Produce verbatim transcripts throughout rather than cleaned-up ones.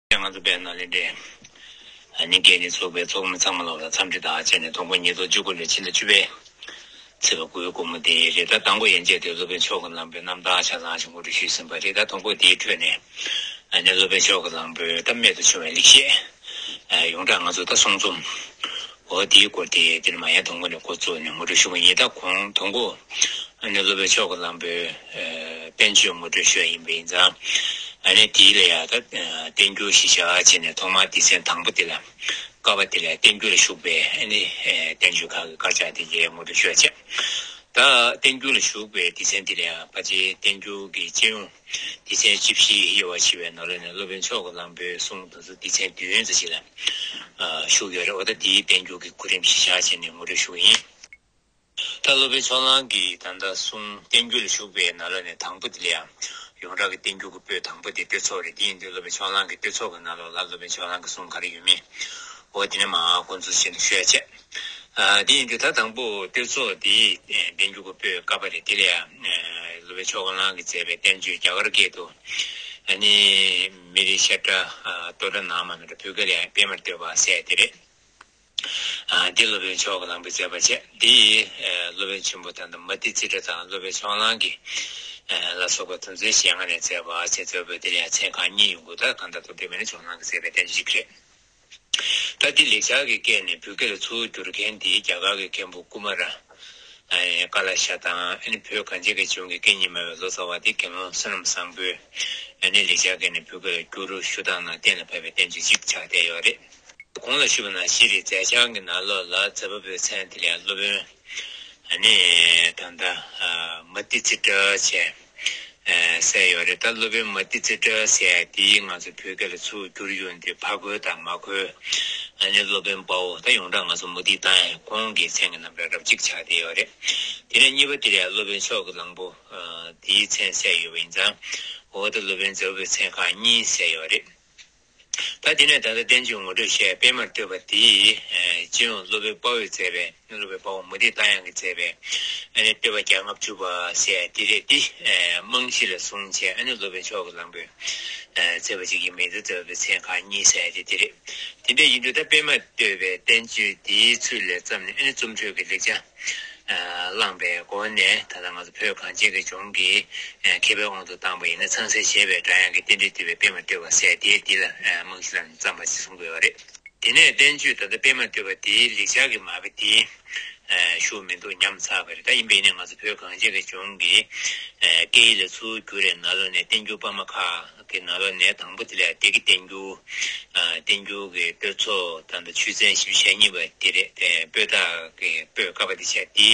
ང་ཚོ་དཔལ་ནཱ་ལེནྡྲའི་ཨ་ནི་དགེ་རྒན་ཚོགས་པའི་ཚོགས་མི་ཚང་མ་ལོག་ལ་འཚམས་འདྲི་དང་བཅས་ནས། དང་པོ་ཉིས་སྟོང་བཅུ་དགུ་ལོའི་ཕྱི་ཟླ་བཅུ་པའི་ཚེས་པ་དགུའི་དགོང་མོ་དེ་རེད། ད་དང་པོ་ཡན་ཆད་དེ་སློབ་དཔོན་མཆོག་གི་ལམ་པའི་རྣམ་ཐར་ཆ་ཚང་ཞིག་ངོ་སྤྲོད་ཞུས་ཟིན་པ་རེད། ད་དང་པོ་དེའི་ཁྲོད་ནས་ཨ་ནི་སློབ་དཔོན་མཆོག་གི་ལམ་པའི་ད་རྨད་དུ་བྱུང་བའི་ལེགས་བཤད་ཡོངས་གྲགས་ང་ཚོ་ད་གསུང་རྩོམ། འོ་དེའི་སྐོར་དེ་འདིར་མ་ཡང་དང་པོ་ནས་འགོ་བཙུགས་ནས་ངོ་སྤྲོད་ཞུ་གི་ཡིན། ད་གོང་དང་པོ་ཨ་ནི་སློབ་དཔོན་མཆོག་གི་ལམ་པའི་ཨ་བསྟན་བཅོས་ངོ་སྤྲོད་ཞུ་ཡ་ཡིན་པ་ཡིན་ཙང་། ཨ་ནི་དེའི་ལ་ཡ་ད་ཨ་བསྟན་འགྱུར་གཞི་བཞག་བྱས་ནས་ཐོག་མར་སྡེ་ཚན་དང་པོ་དེ་ལ། ཀ་པ་དེ་ལ་བསྟན་འགྱུར་ལ་ཞུགས་པའི་ཨ་ནི་ཨ་བསྟན་བཅོས་ཁག་གི་དཀར་ཆག་དེ་རྗེས་ངོ་སྤྲོད་ཞུ་ཡ་བྱས། ད་བསྟན་འགྱུར་ལ་ཞུགས་པའི་སྡེ་ཚན་དེ་ལ་ཡ་ཕལ་ཆེར་བསྟན་འགྱུར་གྱི་སྤྱི་ཡོངས་སྡེ་ཚན་བཅུ་བཞི་དབྱེ་བ་ཕྱེ་བའི་ནང་ལོགས་ནས་སློབ་དཔོན་མཆོག་གི་ལམ་པའི་གསུང་དེ་ཚོ་སྡེ་ཚན་བདུན་ཙམ་ཞིག་ལ་ཨ་ཞུགས་ཡོད་རེད། འོ་ད་དེའི་བསྟན་འགྱུར་གྱི་གོ་རིམ་གཞི་བཞག་བྱས་ནས་ངོ་སྤྲོད་ཞུ་གི་ཡིན། ད་སློབ་དཔོན་ཕྱོགས་གླང་གིས་ད་ལྟ་གསུང་བསྟན་འགྱུར་ལ་ཞུགས་པའི་ནང་ལོགས་ནས་དང་པོ་དེ་ལ་ཡང་ཡོངས་གྲགས་ཀྱི་བསྟན་འགྱུར་གྱི་པོད་དང་པོ་དེ་བསྟོད་ཚོགས་རེད། དེ་ཡིན་དུས་སློབ་དཔོན་ཕྱོགས་གླང་གི་བསྟོད་ཚོགས་ཀྱི་ནང་ལོགས་ལ་སློབ་དཔོན་ཕྱོགས་གླང་གི་གསུང་ག་རེ་ཡོད་མེད། འོ་དེ་ནས་མར་འགོ་འཛུགས་བྱས་ནས་ཞུ་ཡ་བྱས། ཨ་དེ་ཡིན་དུས་ད་དང་པོ་བསྟོད་ཚོགས་དེ་བསྟན་འགྱུར་གྱི་པོད་ཀ་པ་རེད། དེ་ལ་ཡང་སློབ་དཔོན་ཕྱོགས་གླང་གིས་མཛད་པའི་བསྟན་བཅོས་རྒྱ་གར་སྐད་དུ་ཨ་ནི་མི་རིགས་བཤད་སྒྲ་ཨ་བསྟོད་སྒྲ་ནང་མ་ནོར་བོད་སྐད་ལ་ཡང་པདྨ་བསྟོད་པ་ཟེར་དེ་རེད། ཨ་འདི་སློབ་དཔོན་མཆོག་གི་ལམ་པའི་མཛད་པ་བྱས། འདི་ཡིས་ཨ་སློབ་དཔོན་ཆེན་པོ་ད་ལྟ་མ་ཏི་ཙི་ཏྲ་དང་སློབ་དཔོན་ཕྱོགས་གླང་གིས་ཨ་ལ་སོགས་པ་དོན་ཚན་ཞེ་ལྔ་ནས་མཛད་པ་བྱས། མཛད་པ་འདི་ལ་ཡང་མཚན་ཁག་གཉིས་ཡོང་གི་འདུག་ད་གང་ལྟར་ཐོག་དེ་མིན་ན་ཕྱོགས་གླང་གིས་མཛད་པའི་བསྟན་བཅོས་ཤིག་རེད། ད་འདི་ལེགས་སྦྱར་གྱི་སྐད་ནས་བོད་སྐད་ལ་ཚུར་བསྒྱུར་མཁན་དེ་རྒྱ་གར་གྱི་མཁན་པོ་ཀུ་མ་ར་ཨ་ཀ་ལ་ཤ་དང་། ཨ་ནི་བོད་གངས་ཅན་གྱི་ལྗོངས་ཀྱི་སྐད་གཉིས་སྨྲ་བའི་ལོ་ཙཱ་བ་དེ་དགེ་སློང་བསོད་ནམས་བཟང་པོས་ཨ་ནི་ལེགས་སྦྱར་སྐད་ནས་བོད་སྐད་ལ་བསྒྱུར་ཞུ་སྟངས་ནང་གཏན་ལ་ཕབ་པའི་བསྟན་བཅོས་ཤིག་ཆགས་བསྡད་ཡོད་རེད། གོང་ལ་ཞུས་པ་ནང་བཞིན་རེད། མཛད་བྱང་གི་ནང་ལོགས་ལ་མཛད་པ་པོའི་མཚན་དེ་ལ་སློབ་དཔོན་ཨ་ནི་ད་ལྟ་ཨ་མ་ཏི་ཙི་ཏྲ་བྱས་ཨ་ཟེར་ཡོད་རེད། ད་སློབ་དཔོན་མ་ཏི་ཙི་ཏྲ་ཟེར་ཡ་དེ་ང་ཚོ་བོད་སྐད་ལ་ཚུར་བསྒྱུར་ཡོང་དུས་ཕ་རྒོལ་དང་མ་རྒོལ། ཨ་ནི་སློབ་དཔོན་དཔའ་བོ། ད་ཡོངས་གྲགས་ང་ཚོ་མུ་ཏིག་བཏང་ཡ་ཁོང་གི་མཚན་གྱི་རྣམ་གྲངས་རབ་གཅིག་ཆགས་བསྡད་ཡོད་རེད། དེ་ནས་གཉིས་པ་དེ་ལ་སློབ་དཔོན་མཆོག་གི་གླང་པོ་ཨ་དེའི་མཚན་གསལ་ཡོད་པ་ཡིན་ཙང་། འོ་ད་སློབ་དཔོན་མཛད་པ་པོའི་མཚན་ཁག་གཉིས་གསལ་ཡོད་རེད། ད་དེ་ནས་ད་ལྟ་བསྟན་བཅོས་ངོ་སྤྲོད་བྱས་པདྨར་བསྟོད་པ་དེ་ཨ་སྤྱི་ཡོངས་སློབ་དཔོན་དཔའ་བོས་མཛད་པའི། སློབ་དཔོན་དཔའ་བོ་མུ་ཏིག་རྟ་དབྱངས་ཀྱིས་མཛད་པའི་ཨ་ནི་བསྟོད་པ་བརྒྱ་ལྔ་བཅུ་པ་ཟེར་དེ་རེད། དེ་ཨ་རྨང་གཞི་ལ་བཟུང་བྱས་ཨ་ནི་སློབ་དཔོན་མཆོག་གི་གླང་པོས་ཨ་མཛད་པ་ཅིག་ཡིན་མིན་དེ་མཛད་པའི་མཚན་ཁག་གཉིས་ཟེར་དེ་དེ་རེད། དེ་འདྲ་ཡིན་དུས་ད་པདྨར་བསྟོད་པའི་བསྟན་བཅོས་དེའི་ཚུལ་ལས་བརྩམས་ནས་ཨ་ནི་རྩོམ་འཕྲོས་ཀྱི་ལེགས་ཆ་ཨ་བླངས་པའི་སྒོ་ནས་ད་ལྟ་ང་ཚོ་བོད་གངས་ཅན་གྱི་ལྗོངས་ཀྱི་ཨ་མཁས་པའི་དབང་དུ་བཏང་པ་ཡིན་ན། ཚངས་སྲས་བཞད་པའི་སྒྲ་དབྱངས་ཀྱིས་རྟེན་འབྲེལ་བསྟོད་པའི་པདྨར་བསྟོད་པ་ཟེར་དེ་འདི་ལ་ཨ་རྨང་གཞི་བླངས་ནས་བརྩམས་པ་ཞིག་གསུང་གི་ཡོད་རེད། དེ་ནས་བསྟན་བཅོས་ད་ལྟ་པདྨར་བསྟོད་པ་དེའི་ལེགས་སྦྱར་གྱི་མ་དཔེ་དེ་ཨ་ཞུ་མི་འདུག་ཉམས་ཚར་བ་རེད། ད་ཡིན་པས་ནི་ང་ཚོ་བོད་གངས་ཅན་གྱི་ལྗོངས་ཀྱི་ཨ་སྐད་ཡིག་ལ་ཚུར་བསྒྱུར་བའི་ནང་ལོགས་ནས་བསྟན་འགྱུར་པདྨ་ཁག་གི་ནང་ལོགས་ནས་དང་པོ་དེ་ལ་སྡེ་དགེ་བསྟན་འགྱུར། ཨ་བསྟན་འགྱུར་གྱི་བསྟོད་ཚོགས་ད་ལྟ་ཆོས་ཚན་བཞི་བཅུ་ཞེ་གཉིས་པ་དེ་རེད། དེ་པོད་དག་གི་པོད་ཀ་པ་དེ་བྱས། དེ་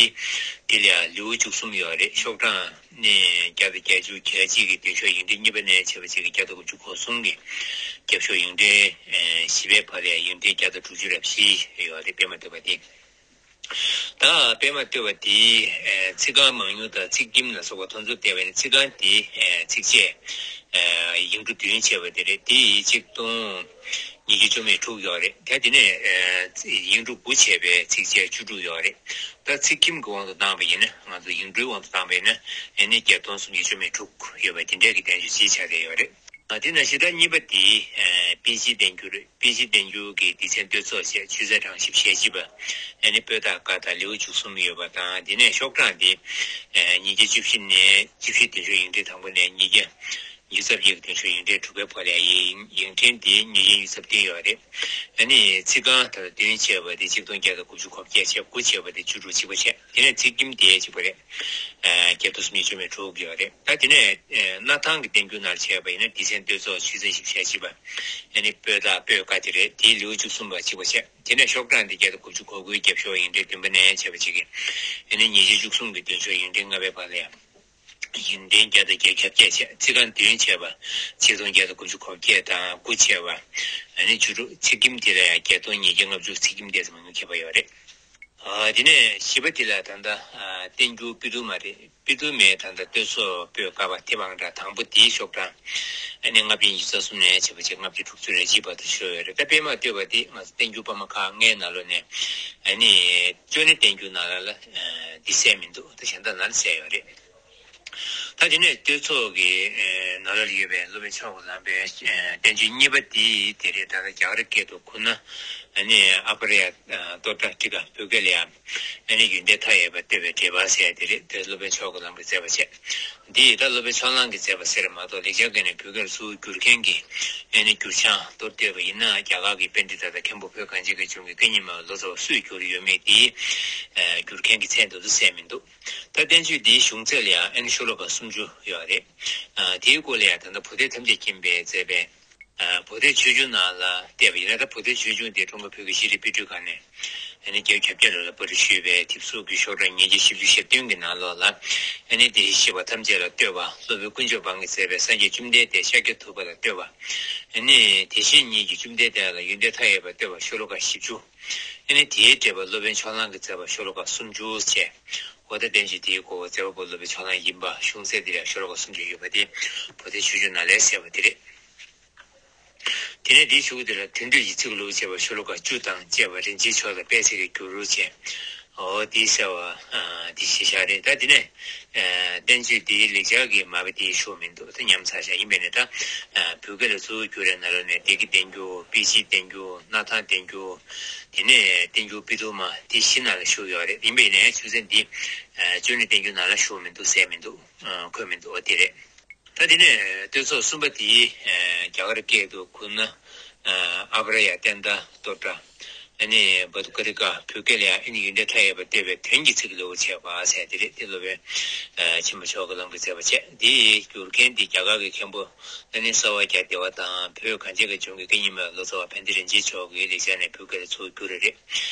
དེ་ལ་ལེའུ་བཅུ་གསུམ་ཡོད་རེད། ཤོག་གྲངས་ནི་བརྒྱ་དང་བརྒྱད་ཅུ་གྱ་གཅིག་གི་མདུན་ཤོག་ཡིག་ཕྲེང་གཉིས་པ་ནས་བྱས་པ་གཅིག་གི་བརྒྱ་དང་དགུ་བཅུ་གོ་གསུམ་གྱི་རྒྱབ་ཤོག་ཡིག་ཕྲེང་ཨེ་བཞི་པའི་བར་ལ་ཡིག་ཕྲེང་བརྒྱ་དང་དྲུག་ཅུ་རེ་བཞི་ཡོད་རེད། པདྨར་བསྟོད་པ་དེ། ད་པདྨར་བསྟོད་པ་དེའི་ཨེ་ཚིག་རྐང་མང་ཉུང་དང་ཚིག་ཁྱིམ་ལ་སོགས་པ་དེ་ཚོ་བལྟས་པ་ཡིན་ན། ཚིག་རྐང་དེ་ཨེ་ཚིགས་བཅད་ཨེ་ཡིག་འབྲུ་བདུན་བྱས་པ་དེ་རེད། དེ་ཡི་ཆིག་སྟོང་ཉིས་བརྒྱ་བཅུ་མེད་དྲུག་ཡོད་རེད། ད་དེ་ནས་ཨེ་ཚིག་ཡིག་འབྲུ་དགུ་བྱས་པའི་ཚིགས་བཅད་བཅུ་དྲུག་ཡོད་རེད། ད་ཚིག་ཁྱིམ་གྱི་དབང་དུ་བཏང་པ་ཡིན་ན། ང་ཚོ་ཡིག་འབྲུའི་དབང་དུ་བཏང་པ་ཡིན་ན་ཨེ་ནི་བརྒྱད་སྟོང་སུམ་བརྒྱ་བཅུ་མེད་དྲུག་ཡོད་པ་དེ་འདྲའི་གི་བསྟན་བཅོས་ཅིག་ཆགས་བསྡད་ཡོད་རེད། ཨ་དེ་ནང་བཞིན་ད་གཉིས་པ་དེ་ཨེ་དཔེ་ཆའི་བསྟན་འགྱུར་རེད། དཔེ་ཆའི་བསྟན་འགྱུར་གྱི་སྡེ་ཚན་བསྟོད་ཚོགས་བྱས། ཆོས་ཚན་གྲངས་བཞི་བཅུ་ཞེ་གཅིག་པ་ཨེ་ནི་པོད་དག་ཀ་དང་ལེའུ་བཅུ་གསུམ་ཡོད་པ་དང་། དེ་ནས་ཤོག་གྲངས་དེ་ཨེ་ཉིས་བརྒྱ་བཅུ་བཞི་ནས་བཅུ་བཞི་མདུན་ཤོག་ཡིག་ཕྲེང་དང་པོ་ནས་ཉིས་བརྒྱ་ཉི་ཤུ་རྩ་བརྒྱད་ཀྱི་མདུན་ཤོག་ཡིག་ཕྲེང་དྲུག་པའི་བར་ལ་ཡིག་ཡིག་ཕྲེང་དེ་ཉིས་བརྒྱ་ཉི་ཤུ་རྩ་བདུན་ཡོད་རེད། ཨ་ནི་ཚིག་རྐང་ད་ལྟ་བདུན་བྱས་པ་དེ་ཆིག་སྟོང་བརྒྱ་དང་དགུ་བཅུ་གོ་བརྒྱད་བྱས། དགུ་བྱས་པ་དེ་བཅུ་དྲུག་གཅིག་པ་བྱས། དེ་ནས་ཚིག་ཁྱིམ་དེ་གཅིག་པ་རེད། ཨ་བརྒྱད་སྟོང་སུམ་བརྒྱ་བཅུ་མེད་དྲུག་ཡོད་རེད། ད་དེ་ནས་ཨེ་གནའ་ཐང་གི་བསྟན་འགྱུར་ནང་བྱས་པ་ཡིན་ན་སྡེ་ཚན་བསྟོད་ཚོགས་ཆོས་ཚན་བཞི་བཅུ་ཞེ་གཅིག་པ་ཨ་ནི་པོད་དག་པོད་ཀ་དེ་རེད། དེའི་ལེའུ་བཅུ་གསུམ་པ་གཅིག་པ་བྱས། དེ་ནས་ཤོག་གྲངས་དེ་བརྒྱ་དང་དགུ་བཅུ་གོ་དགུའི་རྒྱབ་ཤོག་ཡིག་ཕྲེང་བདུན་པ་ནས་བྱས་པ་གཅིག་གི་ཨ་ནི་ཉིས་བརྒྱ་བཅུ་གསུམ་གྱི་མདུན་ཤོག་ཡིག་ཕྲེང་ལྔ་པའི་བར་ལ་ཡང་ཡིག་ཕྲེང་བརྒྱ་དང་བརྒྱད་བརྒྱད་བྱས། ཚིག་རྐང་བདུན་བྱས་པ་ཆིག་སྟོང་བརྒྱ་དང་དགུ་བཅུ་གོ་བརྒྱད་དང་། དགུ་བྱས་པ་ཨ་ནི་བཅུ་དྲུག་ཚིག་ཁྱིམ་དེ་ལ་ཡང་བརྒྱད་སྟོང་ཉིས་བརྒྱ་ལྔ་བཅུ། ཚིག་ཁྱིམ་དེ་ཚོ་མང་ཉུང་ཁྱད་པར་ཡོད་རེད། ཨ་དེ་ནས་བཞི་པ་དེ་ལ་ད་ལྟ་ཨ་བསྟན་འགྱུར་དཔེ་དུམ་མ་རེད། དཔེ་དུམ་མའི་ད་ལྟ་བསྟོད་ཚོགས་པོད་ཀ་པ་དེབ་ཨང་གྲངས་དང་པོ་དེའི་ཤོག་གྲངས་ཨ་ནི་ལྔ་བརྒྱ་ཉི་ཤུ་རྩ་གསུམ་ནས་བྱས་པ་ཅིག་ལྔ་བརྒྱ་དྲུག་ཅུ་རེ་གཅིག་བར་དུ་ཤོད་ཡོད་རེད། ད་པདྨར་བསྟོད་པ་དེ་ང་ཚོ་བསྟན་འགྱུར་པདྨ་ཁག་ལྔའི་ནང་ལོགས་ནས་ཨ་ནི་ཅོ་ནེ་བསྟན་འགྱུར་ནང་ལ་ལ་ཨ་འདི་གསལ་མི་འདུག་ད་གཞན་དག་ནང་ལ་གསལ་ཡོད་རེད། ད་དེ་ནས་བསྟོད་ཚོགས་ཀྱི་ནང་ལ་ཡོད་པའི་སློབ་དཔོན་ཕྱོགས་ཀྱི་ལམ་པའི་བསྟན་བཅོས་གཉིས་པ་དེ་དེ་རེད། ད་ལྟ་རྒྱ་གར་སྐད་དུ་གོ་ན་ཨ་ནི་ཨ་པ་ར་ཡ་ཏོ་ཏྲ་ཊི་ཀ་བོད་སྐད་ལ་ཡང་ཨ་ནི་ཡོན་ཏན་མཐའ་ཡས་པ་བསྟོད་པའི་འགྲེལ་པ་ཟེར་ཡ་དེ་རེད། དེ་སློབ་དཔོན་ཕྱོགས་ཀྱི་ལམ་པས་མཛད་པ་བྱས། འདི་ཡིས་ད་སློབ་དཔོན་ཕྱོགས་གླང་གིས་མཛད་པ་ཟེར་མ་གཏོགས་ལེགས་སྦྱར་སྐད་ནས་བོད་སྐད་ལ་ཚུར་བསྒྱུར་མཁན་གྱི་ཨ་ནི་བསྒྱུར་བྱ་མདོར་བསྡུས་པ་ཡིན་ན་རྒྱ་གར་གྱི་པཎྜི་ཏ་དང་མཁན་པོ་བོད་གངས་ཅན་གྱི་ལྗོངས་ཀྱི་སྐད་གཉིས་སྨྲ་བའི་ལོ་ཙཱ་བ་སུས་བསྒྱུར་ཡོད་མེད་དེ་བསྒྱུར་མཁན་གྱི་མཚན་དེ་ཚོ་གསལ་མི་འདུག་ད་བསྟན་བཅོས་འདིའི་གཞུང་ཚད་ལ་ཡང་ཨ་ནི་ཤོ་ལོ་ཀ་སུམ་ཅུ་ཡོད་རེད། དེའི་སྐོར་ལ་ཡང་ད་ལྟ་བོ་དྷའི་ཐམས་ཅད་མཁྱེན་པས་མཛད་པའི་བོ་དྷའི་ཆོས་འབྱུང་ནང་ལ་བལྟས་པ་ཡིན་ན། ད་བོ་དྷའི་ཆོས་འབྱུང་དེ་ཀྲུང་གོ་བོད་ཀྱི་ཤེས་རིག་དཔེ་སྐྲུན་ཁང་ནས་ཨ་ནི་བརྒྱ་ཆ་གྱ་གྲངས་ལ་པར་སྐྲུན་ཞུས་པའི་དེབ་གཟུགས་ཀྱི་ཤོག་གྲངས་ཉིས་བརྒྱ་བཞི་བཅུ་ཞེ་བདུན་གྱི་ནང་ལོགས་ལ་ཨ་ནི་དེ་བཞིན་གཤེགས་པ་ཐམས་ཅད་ལ་བསྟོད་པ། སློབ་དཔོན་དཀོན་མཆོག་འབངས་ཀྱིས་མཛད་པའི་སངས་རྒྱས་བཅོམ་ལྡན་འདས་ཤཱཀྱ་ཐུབ་པ་ལ་བསྟོད་པ། ཨ་ནི་དེ་བཞིན་ཉིད་ཀྱིས་བཅོམ་ལྡན་འདས་ལ་ཡོན་ཏན་མཐའ་ཡས་པ་བསྟོད་པ་ཤོ་ལོ་ཀ་བཞི་བཅུ། ཨ་ནི་དེའི་འགྲེལ་པ་སློབ་དཔོན་ཕྱོགས་གླང་གིས་མཛད་པ་ཤོ་ལོ་ཀ་སུམ་ཅུ་བྱས། འོ་ད་བསྟན་བཅོས་དེའི་མགོ་བ་མཛད་པ་པོ་སློབ་དཔོན་ཕྱོགས་གླང་ཡིན་པ་གཞུང་ཚད་དེ་ལ་ཤོ་ལོ་ཀ་སུམ་ཅུ་ཡོད་པ་དེ་བོ་དྷའི་ཆོས་འབྱུང་ནང་ལ་གསལ་བ་དེ་རེད། དེ་ནས་དེའི་གཞུག་གུ་དེ་ལ་དོན་བསྡུས་ཀྱི་ཚིག་ལྷུག་ཅེས་པ་ཤོ་ལོ་ཀ་བཅུ་དང་བཅས་པ་རིན་ཆེན་མཆོག་དང་དཔལ་བརྩེགས་ཀྱིས་བསྒྱུར་རོ་བྱས། འོ་དེའི་གསལ་བ་དེ་ཞིག་བཞག་རེད། ད་དེ་ནས་བསྟན་བཅོས་དེའི་ལེགས་སྦྱར་གྱི་མ་དཔེ་དེ་ཞུ་མི་འདུག་ད་ཉམས་ཚར་བཞག་ཡིན་པས་ནས་ད་བོད་སྐད་ལ་ཚུར་བསྒྱུར་བའི་ནང་ལོགས་ནས་བདེ་སྐྱིད་བསྟན་འགྱུར། དཔལ་སྐྱིད་བསྟན་འགྱུར། སྣར་ཐང་བསྟན་འགྱུར། དེ་ནས་བསྟན་འགྱུར་པི་ཏུ་མ་དེ་བཞི་ནང་ལ་བཞུགས་ཡོད་རེད། ཡིན་པས་ནས་ཆོས་ཚན་འདི་ཨ་ཅོ་ནེ་བསྟན་འགྱུར་ནང་ལ་བཞུགས་མི་འདུག་གསལ་མི་འདུག་ཨ་འཁོད་མི་འདུག་འོ་དེ་རེད། ད་དེ་ནས་བསྟོད་ཚོགས་གསུམ་པ་དེ་ཨ་རྒྱ་གར་སྐད་དུ་གོ་ན་ཨ་ཨ་པ་ར་ཡ་ཏན་ཏ་ཏོ་ཏྲ། ཨ་ནི་བ་དུ་ཀ་རི་ཀ། བོད་སྐད་ལ་ཡང་ཨ་ནི་ཡོན་ཏན་མཐའ་ཡས་པ་བསྟོད་པའི་དོན་གྱི་ཚིག་ལེའུར་བྱས་པ་ཟེར་དེ་རེད། དེ་སློབ་དཔོན་ཨ་ཆེན་པོ་མཆོག་གི་ལམ་གྱིས་མཛད་པ་བྱས། འདི་ཡི་བསྒྱུར་མཁན་དེ་རྒྱ་གར་གྱི་མཁན་པོ་ཨ་ནི་གསར་བ་རྒྱ་བདེ་བ་དང་བོད་གངས་ཅན་གྱི་ལྗོངས་ཀྱི་སྐད་གཉིས་སྨྲ་བའི་ལོ་ཙཱ་བ་བན་དེ་རིན་ཆེན་མཆོག་གིས་ལེགས་སྦྱར་ནས་བོད་སྐད་ལ་ཚུར་བསྒྱུར་བ་རེད།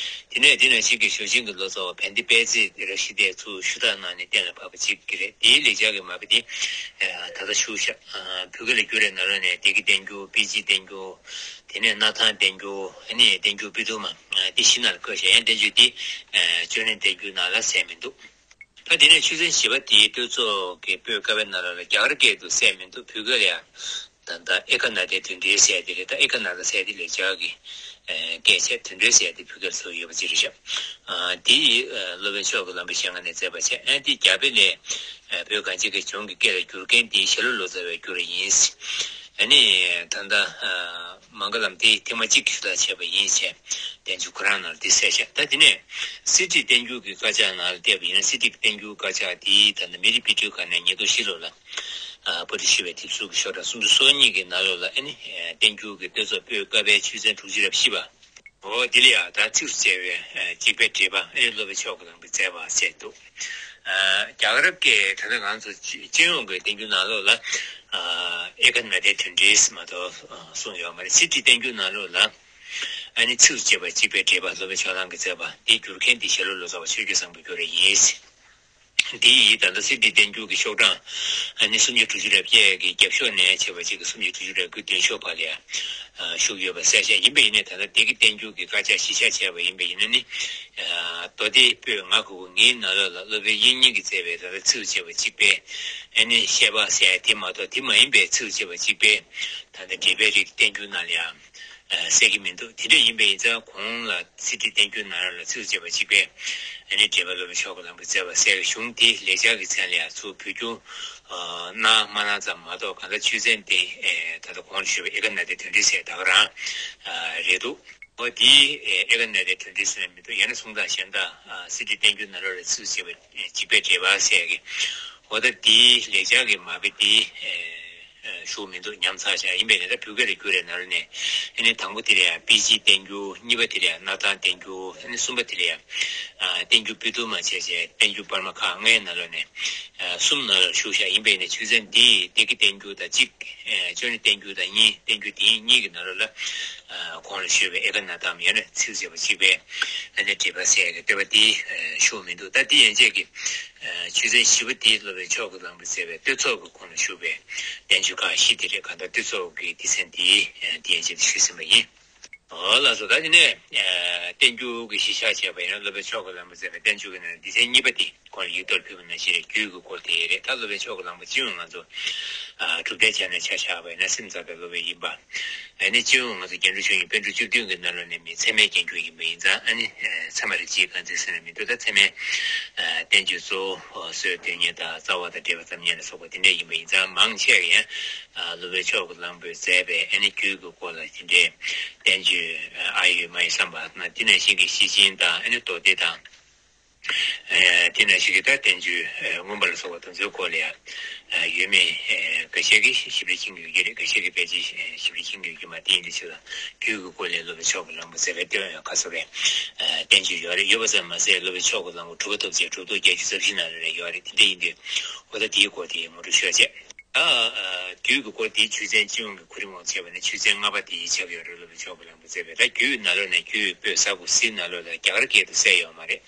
དེ་ནས་དེ་ནང་བཞིན་གྱི་ཞོ་ཆེན་གྱི་ལོ་ཙཱ་བ་བན་དེ་དཔལ་བརྩེགས་ར་ཤི་ཏས་ཚུར་ཞུ་དག་གནང་ནས་གཏན་ལ་ཕབ་པ་གཅིག་གི་རེད། དེའི་ལེགས་སྦྱར་གྱི་མ་དཔེ་དེ་ད་ལྟ་ཞུ་བཞག་བོད་སྐད་ལ་བསྒྱུར་བའི་ནང་ལོགས་ནས་བདེ་སྐྱིད་བསྟན་འགྱུར། དཔལ་སྐྱིད་བསྟན་འགྱུར། དེ་ནས་སྣར་ཐང་བསྟན་འགྱུར། ཨ་ནི་བསྟན་འགྱུར་པི་ཏུ་མ། དེ་བཞི་ནང་ལ་བཀོད་བཞག་ཡང་བསྟན་བཅོས་འདི་ཅོ་ནེ་བསྟན་འགྱུར་ནང་ལ་གསལ་མི་འདུག་ད་དེ་ནས་ཆོས་ཚན་བཞི་པ་དེའི་བསྟོད་ཚོགས་ཀྱི་པོད་ཀ་པའི་ནང་ལོགས་ལ་རྒྱ་གར་སྐད་དུ་གསལ་མི་འདུག་བོད་སྐད་ལ་ཡང་ད་ལྟ་ཨེ་ཀ་ན་དའི་དོན་འགྲེལ་ཟེར་དེ་རེད། ད་ཨེ་ཀ་ན་ད་ཟེར་དེ་ལེགས་སྦྱར་གྱི་སྐད་བྱས། དོན་འགྲེལ་ཟེར་དེ་བོད་སྐད་ཚུར་ཡོད་པ་ཅིག་རེད་ཤག་དེ་ཡི་སློབ་དཔོན་མཆོག་གི་ལམ་པའི་ཞལ་སྔ་ནས་མཛད་པ་བྱས། ཨ་དེ་རྒྱ་དཔེ་ལས་བོད་གངས་ཅན་གྱི་ལྗོངས་ཀྱི་སྐད་ལ་བསྒྱུར་མཁན་དེ་ཞྭ་ལུ་ལོ་ཙཱ་བས་བསྒྱུར་བ་ཡིན། ཨ་ནི་ད་ལྟ་མངྒ་ལམ་དེ་ཐེངས་མ་གཅིག་གིས་ཞུ་དག་བྱས་པ་ཡིན་ཞེས་བསྟན་བཅོས་ཁོ་རང་ནང་ལ་དེ་གསལ་བཤད། ད་དེ་ནས་གསེར་བྲིས་བསྟན་འགྱུར་གྱི་དཀར་ཆག་ནང་ལ་བལྟས་པ་ཡིན་ན། གསེར་བྲིས་བསྟན་འགྱུར་དཀར་ཆག་དེ་ད་ལྟ་མི་རིགས་དཔེ་སྐྲུན་ཁང་ནས་ཉིས་སྟོང་བཞི་ལོ་ལ་པར་སྐྲུན་ཞུས་པའི་དེབ་གཟུགས་ཀྱི་ཤོག་གྲངས་སུམ་ཅུ་སོ་གཉིས་ཀྱི་ནང་ལོགས་ལ་ཨ་ནི་བསྟན་འགྱུར་གྱི་བསྟོད་ཚོགས་པོད་ཀ་པའི་ཆོས་ཚན་དྲུག་ཅུ་རེ་བཞི་པ། འོ་དེ་ལ་ཡང་ད་ཚིགས་སུ་བཅད་པའི་ཨ་གཅིག་པའི་འགྲེལ་པ་ཨེ་སློབ་དཔོན་མཆོག་གི་ལམ་པས་མཛད་པ་ཟེར་འདུག་ཨ་རྒྱ་གར་སྐད་ད་ལྟ་ང་ཚོ་སྤྱི་སྤྱི་ཡོངས་ཀྱི་བསྟན་འགྱུར་ནང་ལོགས་ལ་ཨ་ཨེ་ཀ་ན་དའི་དོན་འགྲེལ་མ་གཏོགས་ཨ་གསུངས་ཡོད་མ་རེད། གསེར་བྲིས་བསྟན་འགྱུར་ནང་ལོགས་ལ་ཨ་ནི་ཚིགས་སུ་བཅད་པ་གཅིག་པའི་འགྲེལ་པ་སློབ་དཔོན་ཕྱོགས་གླང་གིས་མཛད་པ་འདི་བསྒྱུར་མཁན་འདི་ཞྭ་ལུ་ལོ་ཙཱ་བ་ཆོས་སྐྱོང་བཟང་པོས་བསྒྱུར་བ་ཡིན། འདི་ཡིས་ད་ལྟ་གསེར་བྲིས་བསྟན་འགྱུར་གྱི་ཤོག་གྲངས་ཨ་ནི་སུམ་བརྒྱ་དྲུག་ཅུ་རེ་བརྒྱད་ཀྱི་རྒྱབ་ཤོག་ནས་བྱས་པ་གཅིག་གི་སུམ་བརྒྱ་དྲུག་ཅུ་རེ་དགུའི་མདུན་ཤོག་བར་ལ་ཡང་བཞུགས་ཡོད་པ་གསལ་བཤད། ཡིན་པ་ཡིན་ནའི་ད་ལྟ་བདེ་སྐྱིད་བསྟན་འགྱུར་གྱི་དཀར་ཆག་གཞི་བཞག་བྱས་པ་ཡིན་པ་ཡིན་ན་ནི། མདོ་སྡེ་པོད་ང་དགུ་པོ་ལྔའི་ནང་ལོགས་ལ་སློབ་དཔོན་དབྱིག་གཉེན་གྱིས་མཛད་པའི་ད་ལྟ་ཚིགས་སུ་བཅད་པ་གཅིག་པའི་ཨ་ནི་བཤད་པ་ཟེར་ཡ་དེ་མ་གཏོགས། དེ་མ་ཡིན་པའི་ཚིགས་སུ་བཅད་པ་གཅིག་པའི་ད་ལྟ་འགྲེལ་པའི་རིགས་བསྟན་འགྱུར་ནང་ལ་ཡང་གསལ་གྱི་མི་འདུག་དེ་འདྲ་ཡིན་པ་ཡིན་ཙང་གོང་ལ་གསེར་བྲིས་བསྟན་འགྱུར་ནང་ལ་ཚིགས་སུ་བཅད་པ་གཅིག་པའི་ཨ་ནི་འགྲེལ་པ་སློབ་དཔོན་མཆོག་གི་ལམ་པས་མཛད་པ་ཟེར་བའི་གཞུང་དེ་ལེགས་སྦྱར་གྱི་མཚན་ལ་ཡང་ཚུར་བོད་བསྒྱུར་གནང་མ་གནང་ཙམ་མ་གཏོགས། གང་ལྟར་ཆོས་ཚན་དེ་ད་ལྟ་གོང་ལ་ཞུས་པའི་ཨེ་ཀ་ན་དའི་དོན་འགྲེལ་ཟེར་ད་ག་རང་རེད་འདུག་འོ་དེའི་ཨེ་ཀ་ན་དའི་དོན་འགྲེལ་ཟེར་ན་མི་འདུག་ཡང་ན་གསུང་སྟངས་གཞན་དག་གསེར་བྲིས་བསྟན་འགྱུར་ནང་ལོགས་ལ་ཚིགས་སུ་བཅད་པ་གཅིག་པའི་འགྲེལ་པ་ཟེར་གི། འོ་ད་དེའི་ལེགས་སྦྱར་གྱི་མ་དཔེ་དེ་ཞུ་མི་འདུག་ཉམས་ཚར་བཞག་ཡིན་པས་ནས་ད་བོད་སྐད་ལ་བསྒྱུར་བའི་ནང་ལ་ནས་ཨ་ནི་དང་པོ་དེ་ལ་ཡང་དཔལ་སྐྱིད་བསྟན་འགྱུར། གཉིས་པ་དེ་ལ་ཡང་སྣར་ཐང་བསྟན་འགྱུར། ཨ་ནི་གསུམ་པ་དེ་ལ་ཡང་བསྟན་འགྱུར་པི་ཏུ་མ་བྱས་བྱས་བསྟན་འགྱུར་པར་མ་ཁག་ལྔའི་ནང་ལོགས་ནས། གསུམ་ནང་ལ་བཞུགས་བཞག་ཡིན་པས་ནས་ཆོས་ཚན་འདི་བདེ་སྐྱིད་བསྟན་འགྱུར་དང་གཅིག་ཅོ་ནེ་བསྟན་འགྱུར་དང་གཉིས། བསྟན་འགྱུར་དེ་གཉིས་ཀྱི་ནང་ལོགས་ལ་གོང་ལ་ཞུས་པའི་ཨེ་ཀ་ན་དའམ་ཡང་ན་ཚིགས་སུ་བཅད་པ་གཅིག་པའི་ཨ་ནི་འགྲེལ་པ་ཟེར་གྱི་བསྟོད་པ་འདི་ཞུ་མི་འདུག་ད་འདི་ཡན་ཆད་ཀྱི་ཆོས་ཚན་བཞི་པོ་འདི་སློབ་དཔོན་མཆོག་གི་ལམ་པས་མཛད་པའི་བསྟོད་ཚོགས་ཀྱི་གོང་ལ་ཞུས་པའི་བསྟན་བཅོས་ཁག་བཞི་དེ་རེད། གང་ལྟར་བསྟོད་ཚོགས་ཀྱི་སྡེ་ཚན་འདི་འདི་ཡན་ཆད་དུ་ཞུས་ཟིན་པ་ཡིན། ཨོ་ལགས་སོ། ད་དེ་ནས་ཨ་བསྟན་འགྱུར་གྱི་གཞི་བཞག་བྱས་པ་ཡིན་ན། སློབ་དཔོན་མཆོག་གི་གླང་པོས་མཛད་པའི་བསྟན་བཅོས་ཀྱི་ནང་ནས་སྡེ་ཚན་གཉིས་པ་དེ་ཁོང་ལ་ཡིག་ཐོག་ཕུལ་བ་ནང་བཞིན་རེད། རྒྱུད་ཀྱི་སྐོར་དེ་རེད། ད་སློབ་དཔོན་མཆོག་གི་གླང་པོ་སྤྱི་ཡོངས་ང་ཚོ་ཨ་གྲུབ་མཐའི་ཆ་ནས་ཆ་བཞག་པ་ཡིན་ན་སེམས་ཙམ་པའི་སློབ་དཔོན་ཡིན་པ། ཨ་ནི་སྤྱི་ཡོངས་ང་ཚོ་རྒྱན་དྲུག་མཆོག་གཉིས་པཎ་གྲུབ་བཅུ་བདུན་གྱི་ནང་ལོགས་ནས་མི་ཚད་མའི་རྒྱན་གྱུར་ཡིན་པ་ཡིན་ཙང་། ཨ་ནི་ཨ་ཚད་མ་རེད་ཅེས་གང་ཚིག་ཟེར་ན་མི་འདུག་ད་ཚད་མའི་ཨ་བསྟན་བཅོས་གཙོ་བོ་སྲོལ་གཏོད་མཁན་དང་རྩ་བ་དང་འགྲེལ་པ་བརྩམ་མཁན་ལ་སོགས་པ་དེ་འདྲ་ཡིན་པ་ཡིན་ཙང་། མང་ཆེ་བ་ཡང་ཨ་སློབ་དཔོན་མཆོག་གི་གླང་པོས་མཛད་པའི་ཨ་ནི་རྒྱུད་ཀྱི་སྐོར་ལ་དེ་འདྲའི་བསྟན་བཅོས་ཨ་ཡོད་མ་ཡིན་བསམ་པ་ན། དེ་ནང་བཞིན་གྱི་ཤེར་ཕྱིན་དང་ཨ་ནི་མདོ་སྡེ་དང་། ཨ་དེ་ནང་བཞིན་གྱི་ད་བསྟན་བཅོས་ཨ་མངོན་པ་ལ་སོགས་པ་དེ་ཚོའི་སྐོར་ལ་ཡང་ཨ་ཡོད་མེད་ཨ་འགའ་ཤས་ཀྱིས་ཞིབ་ཕྲ་མཁྱེན་གྱི་ཡོད་ཀྱི་རེད། འགའ་ཤས་ཀྱིས་ཕལ་ཆེར་ཞིབ་ཕྲ་མཁྱེན་གྱི་ཡོད་ཀྱི་མ་རེད། དེ་ཡིན་དུས་ཚོད་ལ་རྒྱུད་ཀྱི་སྐོར་ལ་སློབ་དཔོན་མཆོག་གི་གླང་པོས་མཛད་པའི་ལྟོས་ཡང་ཁ་གསོ་བའི་ཨ་བསྟན་བཅོས་ཡོད་རེད། ཡོད་པ་ཙམ་མ་ཟད་སློབ་དཔོན་མཆོག་གི་གླང་པོ་གྲུབ་པ་ཐོབ་ཚེ་གྲུབ་ཐོབ་བརྒྱད་ཅུ་རྩ་བཞི་ནང་ལ་རེ་ཡོད་རེད། དེ་འདྲ་ཡིན་དུས་འོ་ད་དེའི་སྐོར་དེ་ངོ་སྤྲོད་ཞུ་བྱས། ཨ་ཨ་རྒྱུད་ཀྱི་སྐོར་དེའི་ཆོས་ཚན་སྤྱི་ཡོངས་ཀྱི་གོ་རིམ་འོག་བྱས་པ་ནི་ཆོས་ཚན་ལྔ་པ་དེ་ཡིས་ཆགས་ཡོད་རེད། སློབ་དཔོན་མཆོག་གི་གླང་པོས་མཛད་པའི། ད་རྒྱུད་ནང་ལོགས་ནས། རྒྱུད་པོད་ས་དགུ་ཟིལ་ནང་ལོགས་ལ་རྒྱ་གར་སྐད་དུ་གསལ་ཡོད་མ་རེད།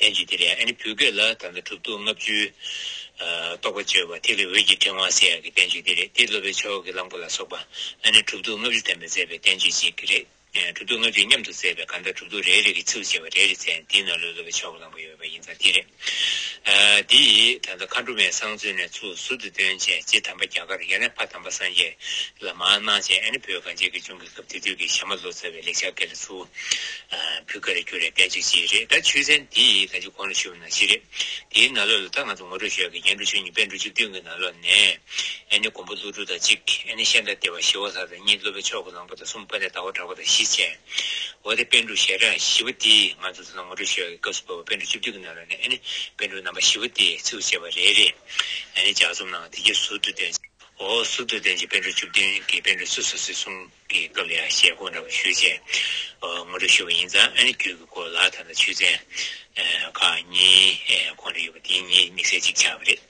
བསྟན་བཅོས་དེ་ལ་ཡང་ཨ་ནི་བོད་སྐད་ལ་ད་ལྟ་གྲུབ་ཐོབ་ལྔ་བཅུའི་ཨ་རྟོགས་པ་བརྗོད་པ། ཐིག་ལེ་འོད་ཀྱི་ཕྲེང་བ་ཟེར་ཡག་གི་བསྟན་བཅོས་དེ་རེད། དེ་སློབ་དཔོན་མཆོག་གི་གླང་པོ་ལ་སོགས་པ་ཨ་ནི་གྲུབ་ཐོབ་ལྔ་བཅུ་ཐམ་པས་མཛད་པའི་བསྟན་བཅོས་གཅིག་རེད། ཨ་གྲུབ་ཐོབ་ལྔ་བཅུ་མཉམ་དུ་མཛད་པའི་གང་ལྟར་གྲུབ་ཐོབ་རེ་རེ་གི་ཚིགས་སུ་བཅད་པ་རེ་རེ་མཚན་དེའི་ནང་ལོགས་སློབ་དཔོན་མཆོག་གི་གླང་པོ་ཡོད་པ་ཡིན་ཙང་དེ་རེད། ཨ་དེ་ཡིས་ད་ལྟ་མཁའ་འགྲོ་མའི་གསང་མཛོད་ནས་ཚུར་ཟུར་དུ་བཏོན་བྱས། རྗེ་དམ་པ་རྒྱ་གར། ཡང་ན་ཕ་དམ་པ་སངས་རྒྱས་ལ་མར་གནང་བྱས། ཨ་ནི་བོད་གངས་ཅན་གྱི་ལྗོངས་ཀྱི་སྐབས་དེ་དུས་ཀྱི་ཞྭ་དམར་ལོ་ཙཱ་བའི་ལེགས་སྦྱར་སྐད་ལ་ཚུར་ཨ་བོད་སྐད་ལ་བསྒྱུར་བའི་བསྟན་བཅོས་ཅིག་རེད། ད་ཆོས་ཚན་འདི་ཡིས་ད་ཅི་གོང་ལ་ཞུས་པ་ནང་བཞིན་རེད། དེའི་ནང་ལོགས་ལ་ད་ང་ཚོ་ངོ་སྤྲོད་ཞུ་ཡག་གི་རྒྱན་དྲུག་མཆོག་གཉིས་པཎ་གྲུབ་བཅུ་བདུན་གྱི་ནང་ལོགས་ནས་ཨ་ནི་མགོན་པོ་ཀླུ་སྒྲུབ་དང་གཅིག་ཨ་ནི་ཤཱནྟ་དེ་བ་ཞི་བ་ལྷ་དང་གཉིས། སློབ་དཔོན་མཆོག་གི་གླང་པོ་དང་གསུམ། དཔལ་ལྡན་ཟླ་བ་གྲགས་པ་དང་བཞི་བྱས། འོ་དེ་པཎ་གྲུབ་ཞལ་གྲངས་བཞི་པོ་དེ་ང་ཚོ་ད་ལྟ་ངོ་སྤྲོད་ཞུ་ཡག་གི་སྐབས་སུ་བབས་པ་པཎ་གྲུབ་བཅུ་བདུན་གྱི་ནང་ལོགས་ནས་ཨ་ནི་པཎ་གྲུབ་རྣམ་པ་བཞི་པོ་དེ་ཚིགས་སུ་བཅད་པ་རེ་རེ་ཨ་ནི་ལྗགས་རྩོམ་གནང་བ་དེ་གའི་ཟུར་དུ་བཏོན། འོ་ཟུར་དུ་བཏོན་བྱས་པཎ་གྲུབ་བཅུ་བདུན་གྱི་པཎ་གྲུབ་སོ་སོ་སོའི་གསུང་གི་སྐབས་ལ་ཡང་ཞལ་སྐོར་འདྲ་པོ་ཞུས་བྱས་ཨ་ངོ་སྤྲོད་ཞུས་པ་ཡིན་ཙང་། ཨ་ནི་རྒྱུད་ཀྱི་སྐོར་ལ་ད་ལྟ་ཆོས་ཚན་ཨ་ཁག་གཉིས་ཨ་གོང་ལ་ཡོད་པ་དེ་གཉིས་དམིགས་བསལ་གཅིག་ཆགས་པ་རེད།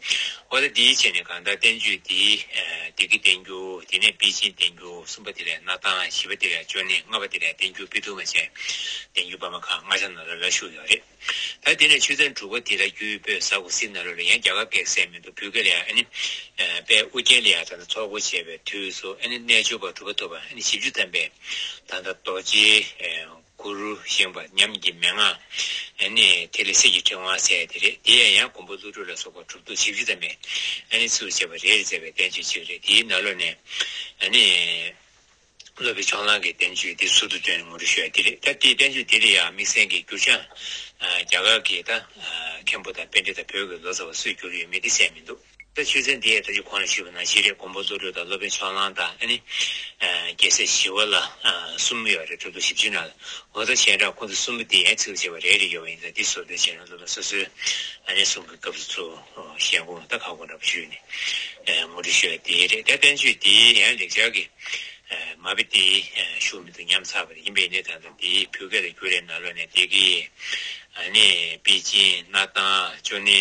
འོ་ད་དེའི་ཆ་ནས་གང་ལྟར་བསྟན་བཅོས་འདི་ཨ་བདེ་སྐྱིད་བསྟན་འགྱུར། དེ་ནས་པཎ་ཆེན་བསྟན་འགྱུར། གསུམ་པ་དེ་ལ་ཡང་སྣར་ཐང་། བཞི་པ་དེ་ལ་ཡང་ཅོ་ནེ། ལྔ་པ་དེ་ལ་ཡང་བསྟན་འགྱུར་དཔེ་ཐུབ་པ་བྱས། བསྟན་འགྱུར་དཔར་མ་ཁག་ལྔ་ཆ་ནང་ལ་ལ་ཞུགས་ཡོད་རེད། ད་དེ་ནས་ཆོས་ཚན་དྲུག་པ་དེ་ལ་རྒྱུད་པོད་ས་དགུ་ཟིལ་ནང་ལོགས་ལ་ཡང་རྒྱ་གར་སྐད་གསལ་མི་འདུག་བོད་སྐད་ལ་ཡང་ཨ་ནི་ཨ་དཔལ་ཨོ་རྒྱན་ལ་ཡང་ད་ལྟ་ཚོགས་འཁོར་བྱས་པའི་དུས་སུ་ཨ་ནི་རྣལ་འབྱོར་པ་གྲུབ་པ་ཐོབ་པ་ཨ་ནི་བཞི་བཅུ་ཐམ་པས་ད་ལྟ་རྡོ་རྗེ་ཨ་གུ་རུ་བཞེངས་པ་ཉམས་ཀྱི་མན་ངག་ཨ་ནི་ཐིག་ལེ་གསེར་གྱི་ཕྲེང་བ་ཟེར་དེ་རེད། དེ་ཡང་ཡང་མགོན་པོ་ཀླུ་སྒྲུབ་ལ་སོགས་པ་གྲུབ་ཐོབ་བཞི་བཅུ་ཐམ་པས་ཨ་ནི་ཚིགས་སུ་བཅད་པ་རེ་རེ་མཛད་པའི་བསྟན་བཅོས་ཅིག་རེད། དེའི་ནང་ལོགས་ནས་ཨ་ནི། སློབ་དཔོན་ཕྱོགས་གླང་གི་བསྟན་བཅོས་འདི་ཟུར་དུ་བཏོན་ནས་ངོ་སྤྲོད་ཞུ་ཡ་དེ་རེད། ད་དེའི་བསྟན་བཅོས་དེ་ལ་ཡང་དམིགས་བསལ་གྱི་འགྱུར་བྱང་ཨ་རྒྱ་གར་གྱི་ད་ཨ་མཁན་པོ་དང་པཎྜི་ཏ་བོད་ཀྱི་ལོ་ཙཱ་བ་སུས་བསྒྱུར་ཡོད་མེད་དེ་གསལ་མི་འདུག་ད་ཆོས་ཚན་དེ་ཡང་ད་ཅི་གོང་ལ་ཞུས་པ་ནང་བཞིན་རེད། མགོན་པོ་ཀླུ་སྒྲུབ་དང་སློབ་དཔོན་ཕྱོགས་གླང་དང་། ཨ་ནི་ཨ་རྒྱལ་སྲས་ཞི་བ་ལྷ་ཨ་གསུམ་ཡོད་རེད། གྲུབ་ཐོབ་བཞི་བཅུ་ནང་ལ། འོ་ད་གཞན་དག་ཁོང་ཚོ་གསུམ་པོ་དེ་ཡང་ཚིགས་སུ་བཅད་པ་རེ་རེ་ཡོད་པ་ཡིན་ཙང་། དེ་ཟུར་དུ་བྱས་ན་སློབ་དཔོན་སོ་སོའི་ཨ་ནི་གསུང་གི་སྐབས་སུ་ཚུར་ཞལ་སྐོར་ད་ཁ་སྐོར་འདྲ་པོ་ཞུས་ནས་ཨ་ངོ་སྤྲོད་ཞུ་ཡ་དེ་རེད། ད་བསྟན་བཅོས་དེ་ཡང་ལེགས་སྦྱར་གྱི་ཨ་མ་དཔེ་དེ་ཨ་ཞུ་མི་འདུག་ཉམས་ཚར་བ་རེད། ཡིན་པས་ནི་ད་ལྟ་དེའི་བོད་སྐད་ལ་བསྒྱུར་བའི་ནང་ལོགས་ནས་སྡེ་དགེ་ཨ་ནི་པཎ་ཆེན་སྣར་ཐང་ཅོ་ནེ་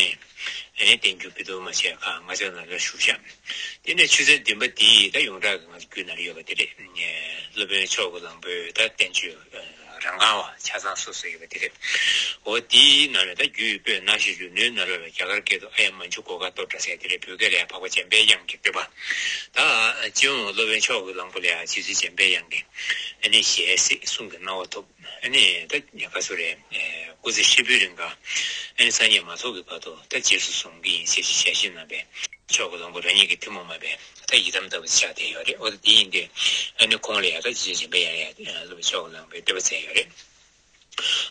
ཨ་ནི་བསྟན་འགྱུར་དཔེ་ཐུབ་པ་བྱས་ཁག་ལྔ་ཆ་ནང་ལ་ཞུགས་ཤག་དེ་ནས་ཆོས་ཚན་བདུན་པ་དེ་ད་ཡོངས་གྲགས་ཀྱི་ང་ཚོ་རྒྱུད་ནང་ལ་ཡོད་པ་དེ་རེད། སློབ་དཔོན་མཆོག་གི་གླང་པོའི་ད་བསྟན་བཅོས་རང་རྐང་བ་ཆ་ཚང་སོ་སོ་ཡོད་པ་དེ་རེད། འོ་དེའི་ནང་ནས་ད་རྒྱུད་པོད་ན་ཤོད་རྒྱུ་ནུས་ནང་ལོགས་ལ་རྒྱ་གར་སྐད་དུ་ཨ་ཡ་མཉྫུ་གྷོ་ག་སྟོ་ཏྲ་ཟེར་དེ་རེད། བོད་སྐད་ལ་ཡང་འཕགས་པ་འཇམ་པའི་དབྱངས་ཀྱི་བསྟོད་པ། ད་སྤྱི་ཡོངས་སློབ་དཔོན་མཆོག་གི་གླང་པོ་ལ་ཡང་རྗེ་བཙུན་འཇམ་པའི་དབྱངས་ཀྱི་ཨ་ནི་ཞལ་གཟིགས་གསུང་གི་གནང་བ་ཐོབ། ཨ་ནི་ད་ཉག་ག་སུ་རེད། སྐུ་ཚེ་ཧྲིལ་པོའི་རིང་ག་ཨ་ནི་སངས་རྒྱས་མ་ཐོབ་ཀྱི་བར་དུ་ད་རྗེས་སུ་བཟུང་གི་ཡིན་ཟེར་ཞལ་བཞེས་གནང་པས། མཆོག་གི་གླང་པོ་རང་ཉིད་ཀྱི་ཐུན་མོང་མ་ཡིན་པའི་ད་ཡི་དམ་ལྟ་བུ་ཆགས་བསྡད་ཡོད་རེད། འོ་ད་དེ་ཡིན་དུས་ཨ་ནི་ཁོང་ལ་ཡང་ད་རྗེ་བཙུན་འཇམ་པའི་དབྱངས་ཡང་སློབ་དཔོན་མཆོག་གི་གླང་པོའི་བསྟོད་པ་མཛད་ཡོད་རེད།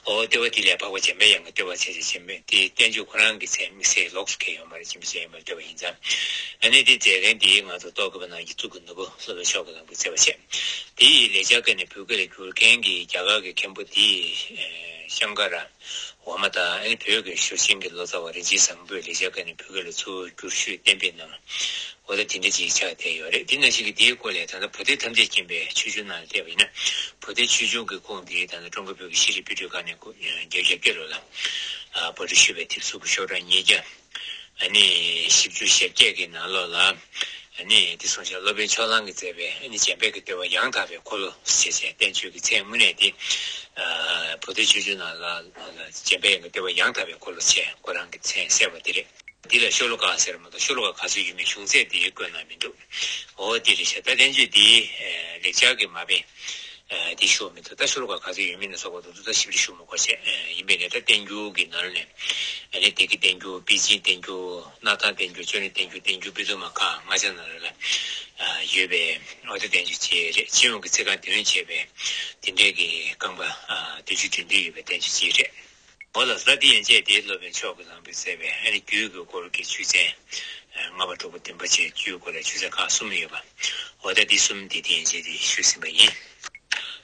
འོ་བསྟོད་པ་དེ་ལས་འཕགས་པ་འཇམ་པའི་དབྱངས་ཀྱི་བསྟོད་པ་བྱས་བྱས་བྱས་མེད་དེ། བསྟན་བཅོས་ཁོ་རང་གི་མཚན་དམིགས་བསལ་ལོགས་སུ་གང་ཡང་ཡོད་མ་རེད། སྦྱིན་པ་བྱས་ཡོད་མ་རེད། བསྟོད་པ་ཡིན་ཙང་། ཨ་ནི་དེ་མཛད་མཁན་དེ་ང་ཚོ་རྟོག་གེ་པ་ནང་གི་གཙུག་གི་ནོར་བུ་སློབ་དཔོན་མཆོག་གི་གླང་པོས་མཛད་པ་བྱས། དེ་ཡི་ལེགས་སྦྱར་སྐད་ནས་བོད་སྐད་ལ་བསྒྱུར་མཁན་གྱི་རྒྱ་གར་གྱི་མཁན་པོ་དེ་ཤང་ཀ་ར་ཝར་མ་དང་། ཨ་ནི་བོད་ཀྱི་ཤུགས་ཆེན་གྱི་ལོ་ཙཱ་བ་རིན་ཆེན་བཟང་པོས་ལེགས་སྦྱར་སྐད་ནས་བོད་སྐད་ལ་ཚུར་བསྒྱུར་ཞུས་གཏན་འབེབས་གནང་། འོ་ད་དེ་འདྲ་ཅིག་ཆགས་བསྡད་ཡོད་རེད། དེ་ནང་བཞིན་གྱི་དེའི་སྐོར་ལས་ད་ལྟ་བོ་དྷའི་ཐམས་ཅད་མཁྱེན་པའི་ཆོས་འབྱུང་ནང་ལ་བལྟས་པ་ཡིན་ན། བོ་དྷའི་ཆོས་འབྱུང་གི་ཁུངས་དེ་ད་ལྟ་ཀྲུང་གོ་བོད་ཀྱི་ཤེས་རིག་དཔེ་སྐྲུན་ཁང་ནས་བརྒྱད་ཅུ་གྱ་བརྒྱད་ལོ་ལ་ཨ་པར་སྐྲུན་ཞུས་པའི་དེབ་གཟུགས་ཀྱི་ཤོག་གྲངས་ཉིས་བརྒྱ་ཨ་ནི་བཞི་བཅུ་ཞེ་བརྒྱད་ཀྱི་ནང་ལོགས་ལ། ཨ་ནི་དེ་སོང་ཙང་སློབ་དཔོན་ཕྱོགས་གླང་གིས་མཛད་པའི་ཨ་ནི་འཇམ་དཔལ་གྱི་བསྟོད་པ་ཡང་དག་པའི་འཁོར་ལོ་ཞེས་བྱའི་བསྟན་བཅོས་ཀྱི་མཚན་དངོས་གནས་དེ། ཨ་བོ་དྷའི་ཆོས་འབྱུང་ནང་ལ་འཇམ་དཔལ་དབྱངས་ཀྱི་བསྟོད་པ་ཡང་དག་པའི་འཁོར་ལོ་ཞེས་ཁོ་རང་གི་མཚན་གསལ་བ་དེ་རེད། འདི་ལ་ཤོ་ལོ་ཀ་ཟེར་མ་གཏོགས་ཤོ་ལོ་ཀ་ག་ཚོད་ཡོད་མེད་བྱུང་ཚད་དེ་བཀོད་གནང་མི་འདུག་འོ་དེ་རེད་ཤག་ད་བསྟན་བཅོས་འདི་ལེགས་སྦྱར་གྱི་མ་དཔེ་ དེ་ཞུ་མི་འདུག་ད་ཤོ་ལོ་ཀ་ག་ཚོད་ཡོད་མེད་ལ་སོགས་པ་དེ་ཚོ་ད་ཞིབ་ཏུ་ཞུ་མི་དགོས་བྱས། ཡིན་པས་ན་ད་བསྟན་འགྱུར་གྱི་ནང་ནས་ཨ་ནི་བདེ་སྐྱིད་བསྟན་འགྱུར། པེ་ཅིན་བསྟན་འགྱུར། སྣར་ཐང་བསྟན་འགྱུར། ཅོ་ནེ་བསྟན་འགྱུར། བསྟན་འགྱུར་པོད་དུ་མ་ཁག་ལྔ་ཆ་ནང་ལ་ཡོད་པའི་ཨོ་ད་བསྟན་བཅོས་ཅིག་རེད། སྤྱི་ཡོངས་ཀྱི་ཚིག་རྐང་དོན་བྱས་པའི་དེ་འདྲའི་གི་རྐང་པ་བདུན་ཅུ་དོན་བདུན་ཡོད་པའི་བསྟན་བཅོས་ཅིག་རེད། འོ་ལགས་སོ། ད་དེ་ཡན་ཆད་དེ་སློབ་དཔོན་ཕྱོགས་ཀྱི་གླང་པོས་མཛད་པའི་ཨ་ནི་རྒྱུད་ཀྱི་སྐོར་གྱི་ཆོས་ཚན། ལྔ་པ་དྲུག་པ་བདུན་པ་བཅས་རྒྱུད་སྐོར་ལ་ཆོས་ཚན་ཁག་གསུམ་ཡོད་པ། འོ་ད་འདི་གསུམ་འདི་དེ་ཡན་ཆད་དེ་ཞུས་ཟིན་པ་ཡིན།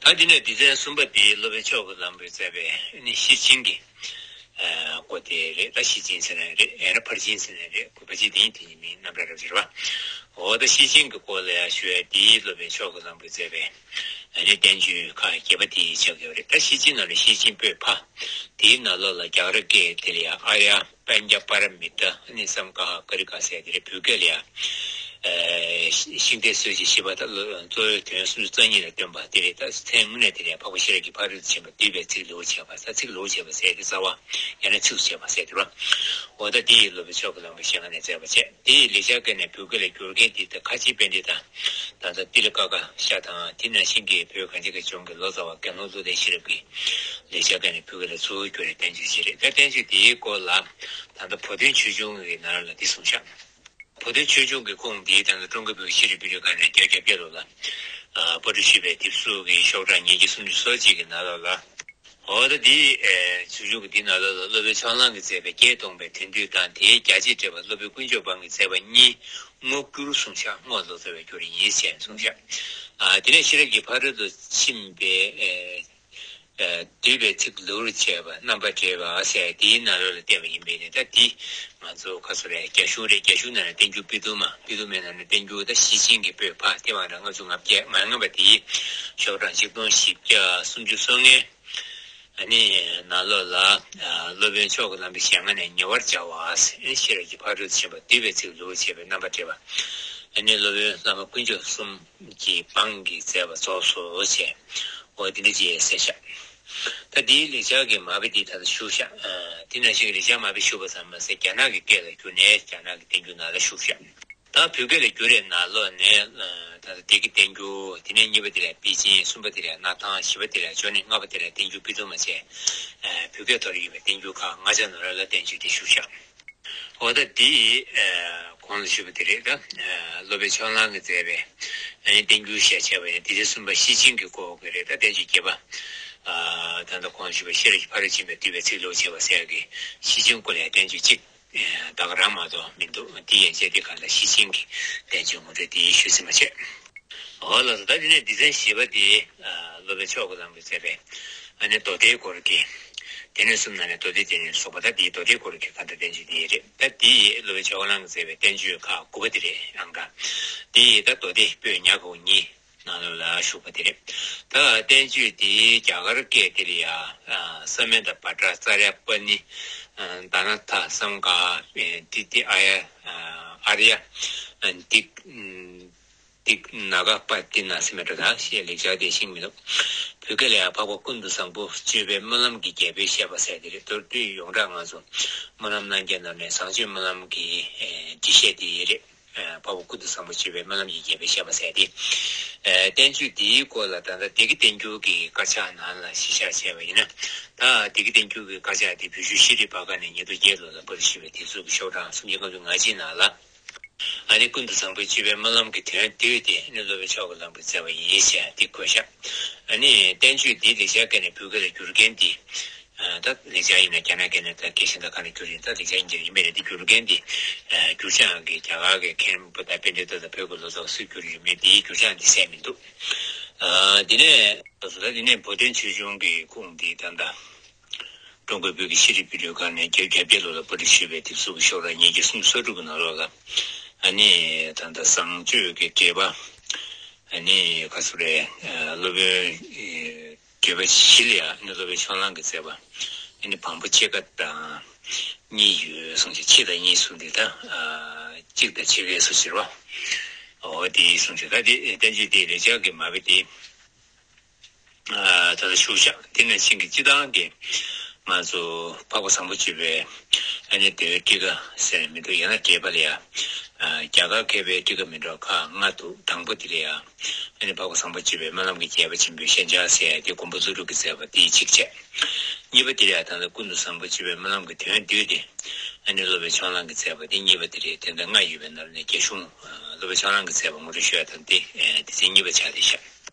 ད་འདི་ནས་སྡེ་ཚན་གསུམ་པ་དེ་སློབ་དཔོན་ཕྱོགས་ཀྱི་གླང་པོས་མཛད་པའི་ཨ་ནི་ཤེར་ཕྱིན་གྱི་སྐོར་དེ་རེད། ད་ཤེར་ཕྱིན་ཟེར་ན་རེད། ཡང་ན་ཕར་ཕྱིན་ཟེར་ན་རེད། ཕར་ཕྱིན་དེ་ཡིན་དེ་ཡིན་མིན་རྣམ་གྲངས་རབ་ཅིག་རེད་པ། འོ་ད་ཤེར་ཕྱིན་གྱི་སྐོར་ལ་ཡང་ཞུ་ཡ་དེ་སློབ་དཔོན་ཕྱོགས་ཀྱི་གླང་པོས་མཛད་པའི་ཨ་ནི་བསྟན་བཅོས་ཁག་བརྒྱད་པ་དེ་ཆགས་ཡོད་རེད། ད་ཤེར་ཕྱིན་ནང་ལ་ཤེར་ཕྱིན་པོད་ཕ། དེའི་ནང་ལོགས་ལ་རྒྱ་གར་སྐད་དེ་ལ་ཡང་ཨཱརྱ་པཉྩ་པཱ་ར་མི་ཏ་ནི་སམ་ཀ་ཧ་ཀ་རི་ཀ་ཟེར་དེ་རེད། བོད་སྐད་ལ་ཡང་ཤིང་རྟའི་སྲོལ་འབྱེད་བཞི་པ་དང་གཙོ་བོའི་དོན་སུམ་ཅུ་རྩ་གཉིས་ལ་སྟོན་པ་དེ་རེད། ད་མཚན་དངོས་གནས་དེ་ལ་ཡང་འཕགས་པ་ཤེས་རབ་ཀྱི་ཕ་རོལ་ཏུ་ཕྱིན་པ་བསྡུས་པའི་ཚིག་ལེའུར་བྱས་པ། ད་ཚིག་ལེའུར་བྱས་པ་ཟེར་དེ་རྩ་བ་ཡང་ན་ཚིགས་སུ་བཅད་པ་ཟེར་དེ་རེད། འོ་ད་དེ་ཡི་སློབ་དཔོན་ཕྱོགས་ཀྱི་གླང་པོས་ཞལ་སྔ་ནས་མཛད་པ་བྱས། དེ་ཡི་ལེགས་སྦྱར་སྐད་ནས་བོད་སྐད་ལ་བསྒྱུར་མཁན་དེ་ད་ཁ་ཆེ་པཎྜི་ཏ་ད་ལྟ་ཏི་ལི་ཀ་ཀ་ཤ་དང་དེ་ནང་བཞིན་གྱི་བོད་གངས་ཅན་གྱི་ལྗོངས་ཀྱི་ལོ་ཙཱ་བ་དགེ་སློང་བློ་ལྡན་ཤེས་རབ་ཀྱི་ལེགས་སྦྱར་སྐད་ནས་བོད་སྐད་ལ་གཙོ་བོ་གྱུར་བའི་བསྟན་བཅོས་ཅིག་རེད། ད་བསྟན་བཅོས་དེའི་སྐོར་ལ་ད་ལྟ་བོ་དོན་ཆོས་འབྱུང་གི་ནང་ལ་འདི་གསུངས་ཤག་བོ་དོན་ཆོས་འབྱུང་གི་ཁུངས་འདི་ད་ལྟ་ཀྲུང་གོའི་བོད་ཀྱི་ཤེས་རིག་པའི་ལས་ཁང་ནས་བརྒྱད་བརྒྱད་བརྒྱད་ལོ་ལ་པར་སྐྲུན་ཞུས་པའི་དེབ་གཟུགས་ཀྱི་ཤོག་གྲངས་ཉིས་བརྒྱ་སུམ་ཅུ་སོ་གཅིག་གི་ནང་ལོགས་ལ། འོ་ད་འདི་ཆོས་འབྱུང་གི་འདི་ནང་ལོགས་ལ་སློབ་དཔོན་ཕྱོགས་གླང་གིས་མཛད་པའི་བརྒྱད་སྟོང་པའི་དོན་བསྡུས་དང་། དེའི་རྒྱ་ཆེར་བཀྲལ་བ་སློབ་དཔོན་དཀོན་མཆོག་འབངས་ཀྱིས་མཛད་པ་གཉིས་དངོས་བསྒྱུར་གསུངས་ཤག་བསྔོ་ལོ་ཙཱ་བས་བསྒྱུར་ཡིན་ཞེས་གསུངས་ཤག་ཨ་དེ་ནས་ཤེས་རབ་ཀྱི་ཕ་རོལ་ཏུ་ཕྱིན་པའི་ཨེ་ཨེ་བསྡུས་པའི་ཚིག་ལེའུར་བྱས་པ་རྣམ་པར་འགྲེལ་པ་ཟེར་དེའི་ནང་ལོགས་ལ་བསྟན་པ་ཡིན་པས་ནི། ད་འདི་ང་ཚོ་ཁ་སོ་རེད། རྒྱ་གཞུང་རེད། རྒྱ་གཞུང་ནང་ནས་བསྟན་འགྱུར་པི་ཏུ་མ། པི་ཏུ་མའི་ནང་ནས་བསྟན་འགྱུར་ད་ཤེར་ཕྱིན་གྱི་པོད་ཕ་དེ་བང་རིམ་ལྔ་བཅུ་ང་བརྒྱད། ང་ལྔ་པ་དེའི་ཤོག་གྲངས་ཆིག་སྟོང་བཞི་བརྒྱ་སུམ་ཅུ་སོ་ལྔའི་ཨ་ནི་ནང་ལོགས་ལ། ཨ་སློབ་དཔོན་ཕྱོགས་ཀྱི་གླང་པོས་ཞལ་སྔ་ནས་ཉེ་བར་སྦྱར་བ་ཟེར། ཤེས་རབ་ཀྱི་ཕ་རོལ་ཏུ་ཕྱིན་པ་བསྡུས་པའི་ཚིག་ལེའུར་བྱས་པའི་རྣམ་པར་འགྲེལ་པ། ཨ་ནི་སློབ་དཔོན་བླ་མ་དཀོན་མཆོག་གསུམ་གྱི་འབངས་ཀྱིས་མཛད་པ་རྫོགས་སོ་ཞེས། འོ་དེ་འདྲ་ཅིག་ཡང་གསལ་ཤག་ད་འདིའི་ལེགས་སྦྱར་གྱི་མ་དཔེ་འདི་ད་ལྟ་ཞུས་ཤག་དེ་ནང་བཞིན་གྱི་ལེགས་སྦྱར་མ་དཔེ་ཞུས་པ་ཙམ་མ་ཟད་རྒྱ་ནག་གི་སྐད་ལ་བསྒྱུར་ནས་རྒྱ་ནག་གི་བསྟན་འགྱུར་ནང་ལ་བཞུགས་ཤག་ད་བོད་སྐད་ལ་བསྒྱུར་བའི་ནང་ལོགས་ནས་ད་ལྟ་བདེ་སྐྱིད་བསྟན་འགྱུར། དེ་ནས་གཉིས་པ་དེ་ལ་པེ་ཅིན། གསུམ་པ་དེ་ལ་སྣར་ཐང་། བཞི་པ་དེ་ལ་ཅོ་ནེ། ལྔ་པ་དེ་ལ་བསྟན་འགྱུར་པི་ཏུ་མ་བཅས་བོད་སྐད་ཐོག་ལ་ཡོད་པའི་བསྟན་འགྱུར་ཁག་ལྔ་ཆ་ནང་ལ་བསྟན་བཅོས་དེ་བཞུགས་ཤག་འོ་ད་འདི་གོང་ལ་ཞུས་པ་དེ་རེད། ད་སློབ་དཔོན་ཕྱོགས་གླང་གིས་མཛད་པའི་ཨ་ནི་བསྟན་འགྱུར་ཞེས་བྱ་བའི་སྡེ་ཚན་གསུམ་པ་ཤེར་ཕྱིན་གྱི་སྐོར་གྱི་རེད། ད་བསྟན་བཅོས་བརྒྱད་པ། ད་ལྟ་གོང་ལ་ཞུས་པ་ཤེས་རབ་ཀྱི་ཕ་རོལ་ཕྱིན་པ་བསྡུས་པའི་ཚིག་ལེའུར་བྱས་པ་ཟེར་ཡག་གི་ཤེར་ཕྱིན་སྐོར་ལ་ཡང་བསྟན་བཅོས་གཅིག་ད་ག་རང་མ་གཏོགས་མི་འདུག་འདི་ཡན་ཆད་དེ་ག་ལ་ཤེར་ཕྱིན་གྱི་བསྟན་བཅོས་ངོ་སྤྲོད་དེ་ཞུས་ཟིན་པ་བྱས། འོ་ལགས་སོ། ད་དེ་ནས་སྡེ་ཚན་བཞི་པ་དེ་སློབ་དཔོན་ཕྱོགས་ཀྱི་གླང་པོས་མཛད་པའི་ཨ་ནི་མདོ་སྡེའི་སྐོར་གྱི། སྡེ་སྣོད་གསུམ་ནང་ནས་མདོ་སྡེ་སྡེ་སྣོད་སོགས་པ། ད་དེའི་མདོ་སྡེའི་སྐོར་གྱི་ག་འདྲ་བསྟན་བཅོས་དེ་རེད། ད་དེ་སློབ་དཔོན་ཕྱོགས་གླང་གིས་མཛད་པའི་བསྟན་བཅོས་ཁག་དགུ་པ་དེ་རེད། ཨང་ཀ་དེ་ད་མདོ་སྡེ་པོད་ཉ་གི་གཉིས་ནང་ལོགས་ལ་བཞུགས་པ་དེ་རེད། ད་བསྟན་བཅོས་དེ་རྒྱ་གར་སྐད་དེ་ལ་ཡ་ས་མནྟ་བྷ་དྲ་ཙརྱ་པཱ་ཎི་དྷ་ན་དྷ་སམ་ཀ་ཏི་ཏི་ཨ་ཡ་ཨཱརྱ་ཨ་ཏི་ཏི་ནཱ་ག་པ་ཏི་ན་ཟེར་མི་འདྲ་ད་ཞེས་ལེགས་སྦྱར་དེ་ཤེས་མི་འདུག་བོད་སྐད་ལ་ཡང་འཕགས་པ་ཀུན་ཏུ་བཟང་པོ་སྤྱོད་པའི་སྨོན་ལམ་གྱི་རྒྱལ་པོའི་བཤད་པ་ཟེར་དེ་རེད། མདོར་བསྡུས་ཡོངས་གྲགས་ང་ཚོ་སྨོན་ལམ་རྣམ་བརྒྱད་ནང་ནས་བཟང་སྤྱོད་སྨོན་ལམ་གྱི་འགྲེལ་བཤད་དེ་ཡོད་རེད། འཕགས་པ་ཀུན་ཏུ་བཟང་པོ་སྤྱོད་པའི་སྨོན་ལམ་གྱི་རྒྱལ་པོའི་བཤད་པ་ཟེར་དེ། བསྟན་བཅོས་འདིའི་སྐོར་ལ་ད་ལྟ་བདེ་སྐྱིད་བསྟན་འགྱུར་གྱི་དཀར་ཆག་ནང་ལ་གཞི་བཞག་བྱས་པ་ཡིན་ན། ད་བདེ་སྐྱིད་བསྟན་འགྱུར་གྱི་དཀར་ཆག་དེ་བོད་གཞུང་ཤེས་རིག་པར་ཁང་ནས་ཉིས་སྟོང་བརྒྱད་ལོ་ལ་པར་ཞུས་པའི་དེབ་གཟུགས་ཀྱི་ཤོག་གྲངས་སུམ་བརྒྱ་ལྔ་བཅུ་ང་གཅིག་ནང་ལ། ཨ་ནི་ཀུན་ཏུ་བཟང་པོའི་སྤྱོད་པའི་སྨོན་ལམ་གྱི་དོན་བསྡུས་ཏེ་ཨ་ནི་སློབ་དཔོན་ཕྱོགས་ཀྱི་གླང་པོས་མཛད་པ་ཡིན་ཞེས་འདི་བཀོད་ཤག་ཨ་ནི་བསྟན་བཅོས་འདི་ལེགས་སྦྱར་སྐད་ནས་བོད་སྐད་ལ་བསྒྱུར་མཁན་འདི། ད་ལེགས་སྦྱར་ཡིན་ན་རྒྱ་ནག་སྐད་ནས་ད་རྒྱས་ཤིང་ད་ག་ནས་བསྒྱུར་ཡིན། ད་ལེགས་སྦྱར་ཡིན་གྱི་ཡིན་པས་ན་འདི་བསྒྱུར་མཁན་འདི་བསྒྱུར་བྱ་གི་རྒྱ་གར་གྱི་མཁན་པོ་དང་པཎྜི་ཏ་དང་བོད་ཀྱི་ལོ་ཙཱ་བ་སུས་བསྒྱུར་ཡོད་མེད་འདིའི་བསྒྱུར་བྱ་འདི་གསལ་མི་འདུག་ཨ་དེ་ནས་ད་དེ་ནས་བོ་དོན་ཆོས་འབྱུང་གི་ཁུངས་འདི་ད་ལྟ། ཀྲུང་གོའི་བོད་ཀྱི་ཤེས་རིག་པའི་ལས་ཁང་ནས་བརྒྱད་བརྒྱད་པའི་ལོ་ལ་པར་སྐྲུན་ཞུས་པའི་དེབ་གཟུགས་ཀྱི་ཤོག་གྲངས་ཉིས་བརྒྱ་སུམ་ཅུ་སོ་དྲུག་གི་ནང་ལོགས་ལ། ཨ་ནི་ད་ལྟ་བཟང་སྤྱོད་ཀྱི་འགྲེལ་པ། ཨ་ནི་ག་ཚོད་རེད། སློབ་དཔོན་བརྗོད་པ་བཞི་ལ་ཡང་ཨ་ནི་སློབ་དཔོན་ཕྱོགས་གླང་གིས་མཛད་པ། ཨ་ནི་བམ་པོ་ཕྱེད་ཀ་དང་གཉིས་ཡོད་གསུངས་ཤིང་། ཕྱེད་དང་གཉིས་གསུངས་ཏེ་ད་གཅིག་དང་ཕྱེད་ཀའི་སུ་ཟེར་བ། འོ་དེ་གསུངས་ཤིང་། ད་དེ་བསྟན་བཅོས་དེའི་ལེགས་སྦྱར་གྱི་མ་དཔེ་དེ། ད་ལྟ་ཞུ་བཞག་དེ་ནང་བཞིན་གྱི་སྤྱི་བཏང་གི་ང་ཚོ་འཕགས་པ་བཟང་པོ་སྤྱོད་པའི་ ཨ་ནི་དེའི་ཊཱི་ཀ་ཟེར་མི་འདུག་ཡང་ན་འགྲེལ་པ་ལ་ཡ། ཨ་རྒྱ་གར་མཁས་པའི་ཊཱི་ཀ་མི་འདྲ་ཁག་ལྔ་འདུག་དང་པོ་དེ་ལ་ཡ། ཨ་ནི་འཕགས་པ་བཟང་པོ་སྤྱོད་པའི་སྨོན་ལམ་གྱི་རྒྱས་པ་ཆེན་པོའི་ཤན་སྦྱར་ཟེར་ཡ་དེ་མགོན་པོ་ཀླུ་སྒྲུབ་ཀྱིས་མཛད་པ་དེ་གཅིག་བྱས། གཉིས་པ་དེ་ལ་ཡ་ད་ལྟ་ཀུན་ཏུ་བཟང་པོ་སྤྱོད་པའི་སྨོན་ལམ་གྱི་དོན་བསྡུས་ཏེ། ཨ་ནི་སློབ་དཔོན་ཕྱོགས་གླང་གིས་མཛད་པ་དེ་གཉིས་པ་དེ་རེད། དེ་འདྲ་ལྔ་ཡོད་པའི་ནང་ནས་རྒྱ་གཞུང་སློབ་དཔོན་ཕྱོགས་གླང་གིས་མཛད་པ་ངོ་སྤྲོད་ཞུ་ཡ་དང་དེ་སྡེ་ཚན་གཉིས་པ་ཆགས་བསྡད་ཤག་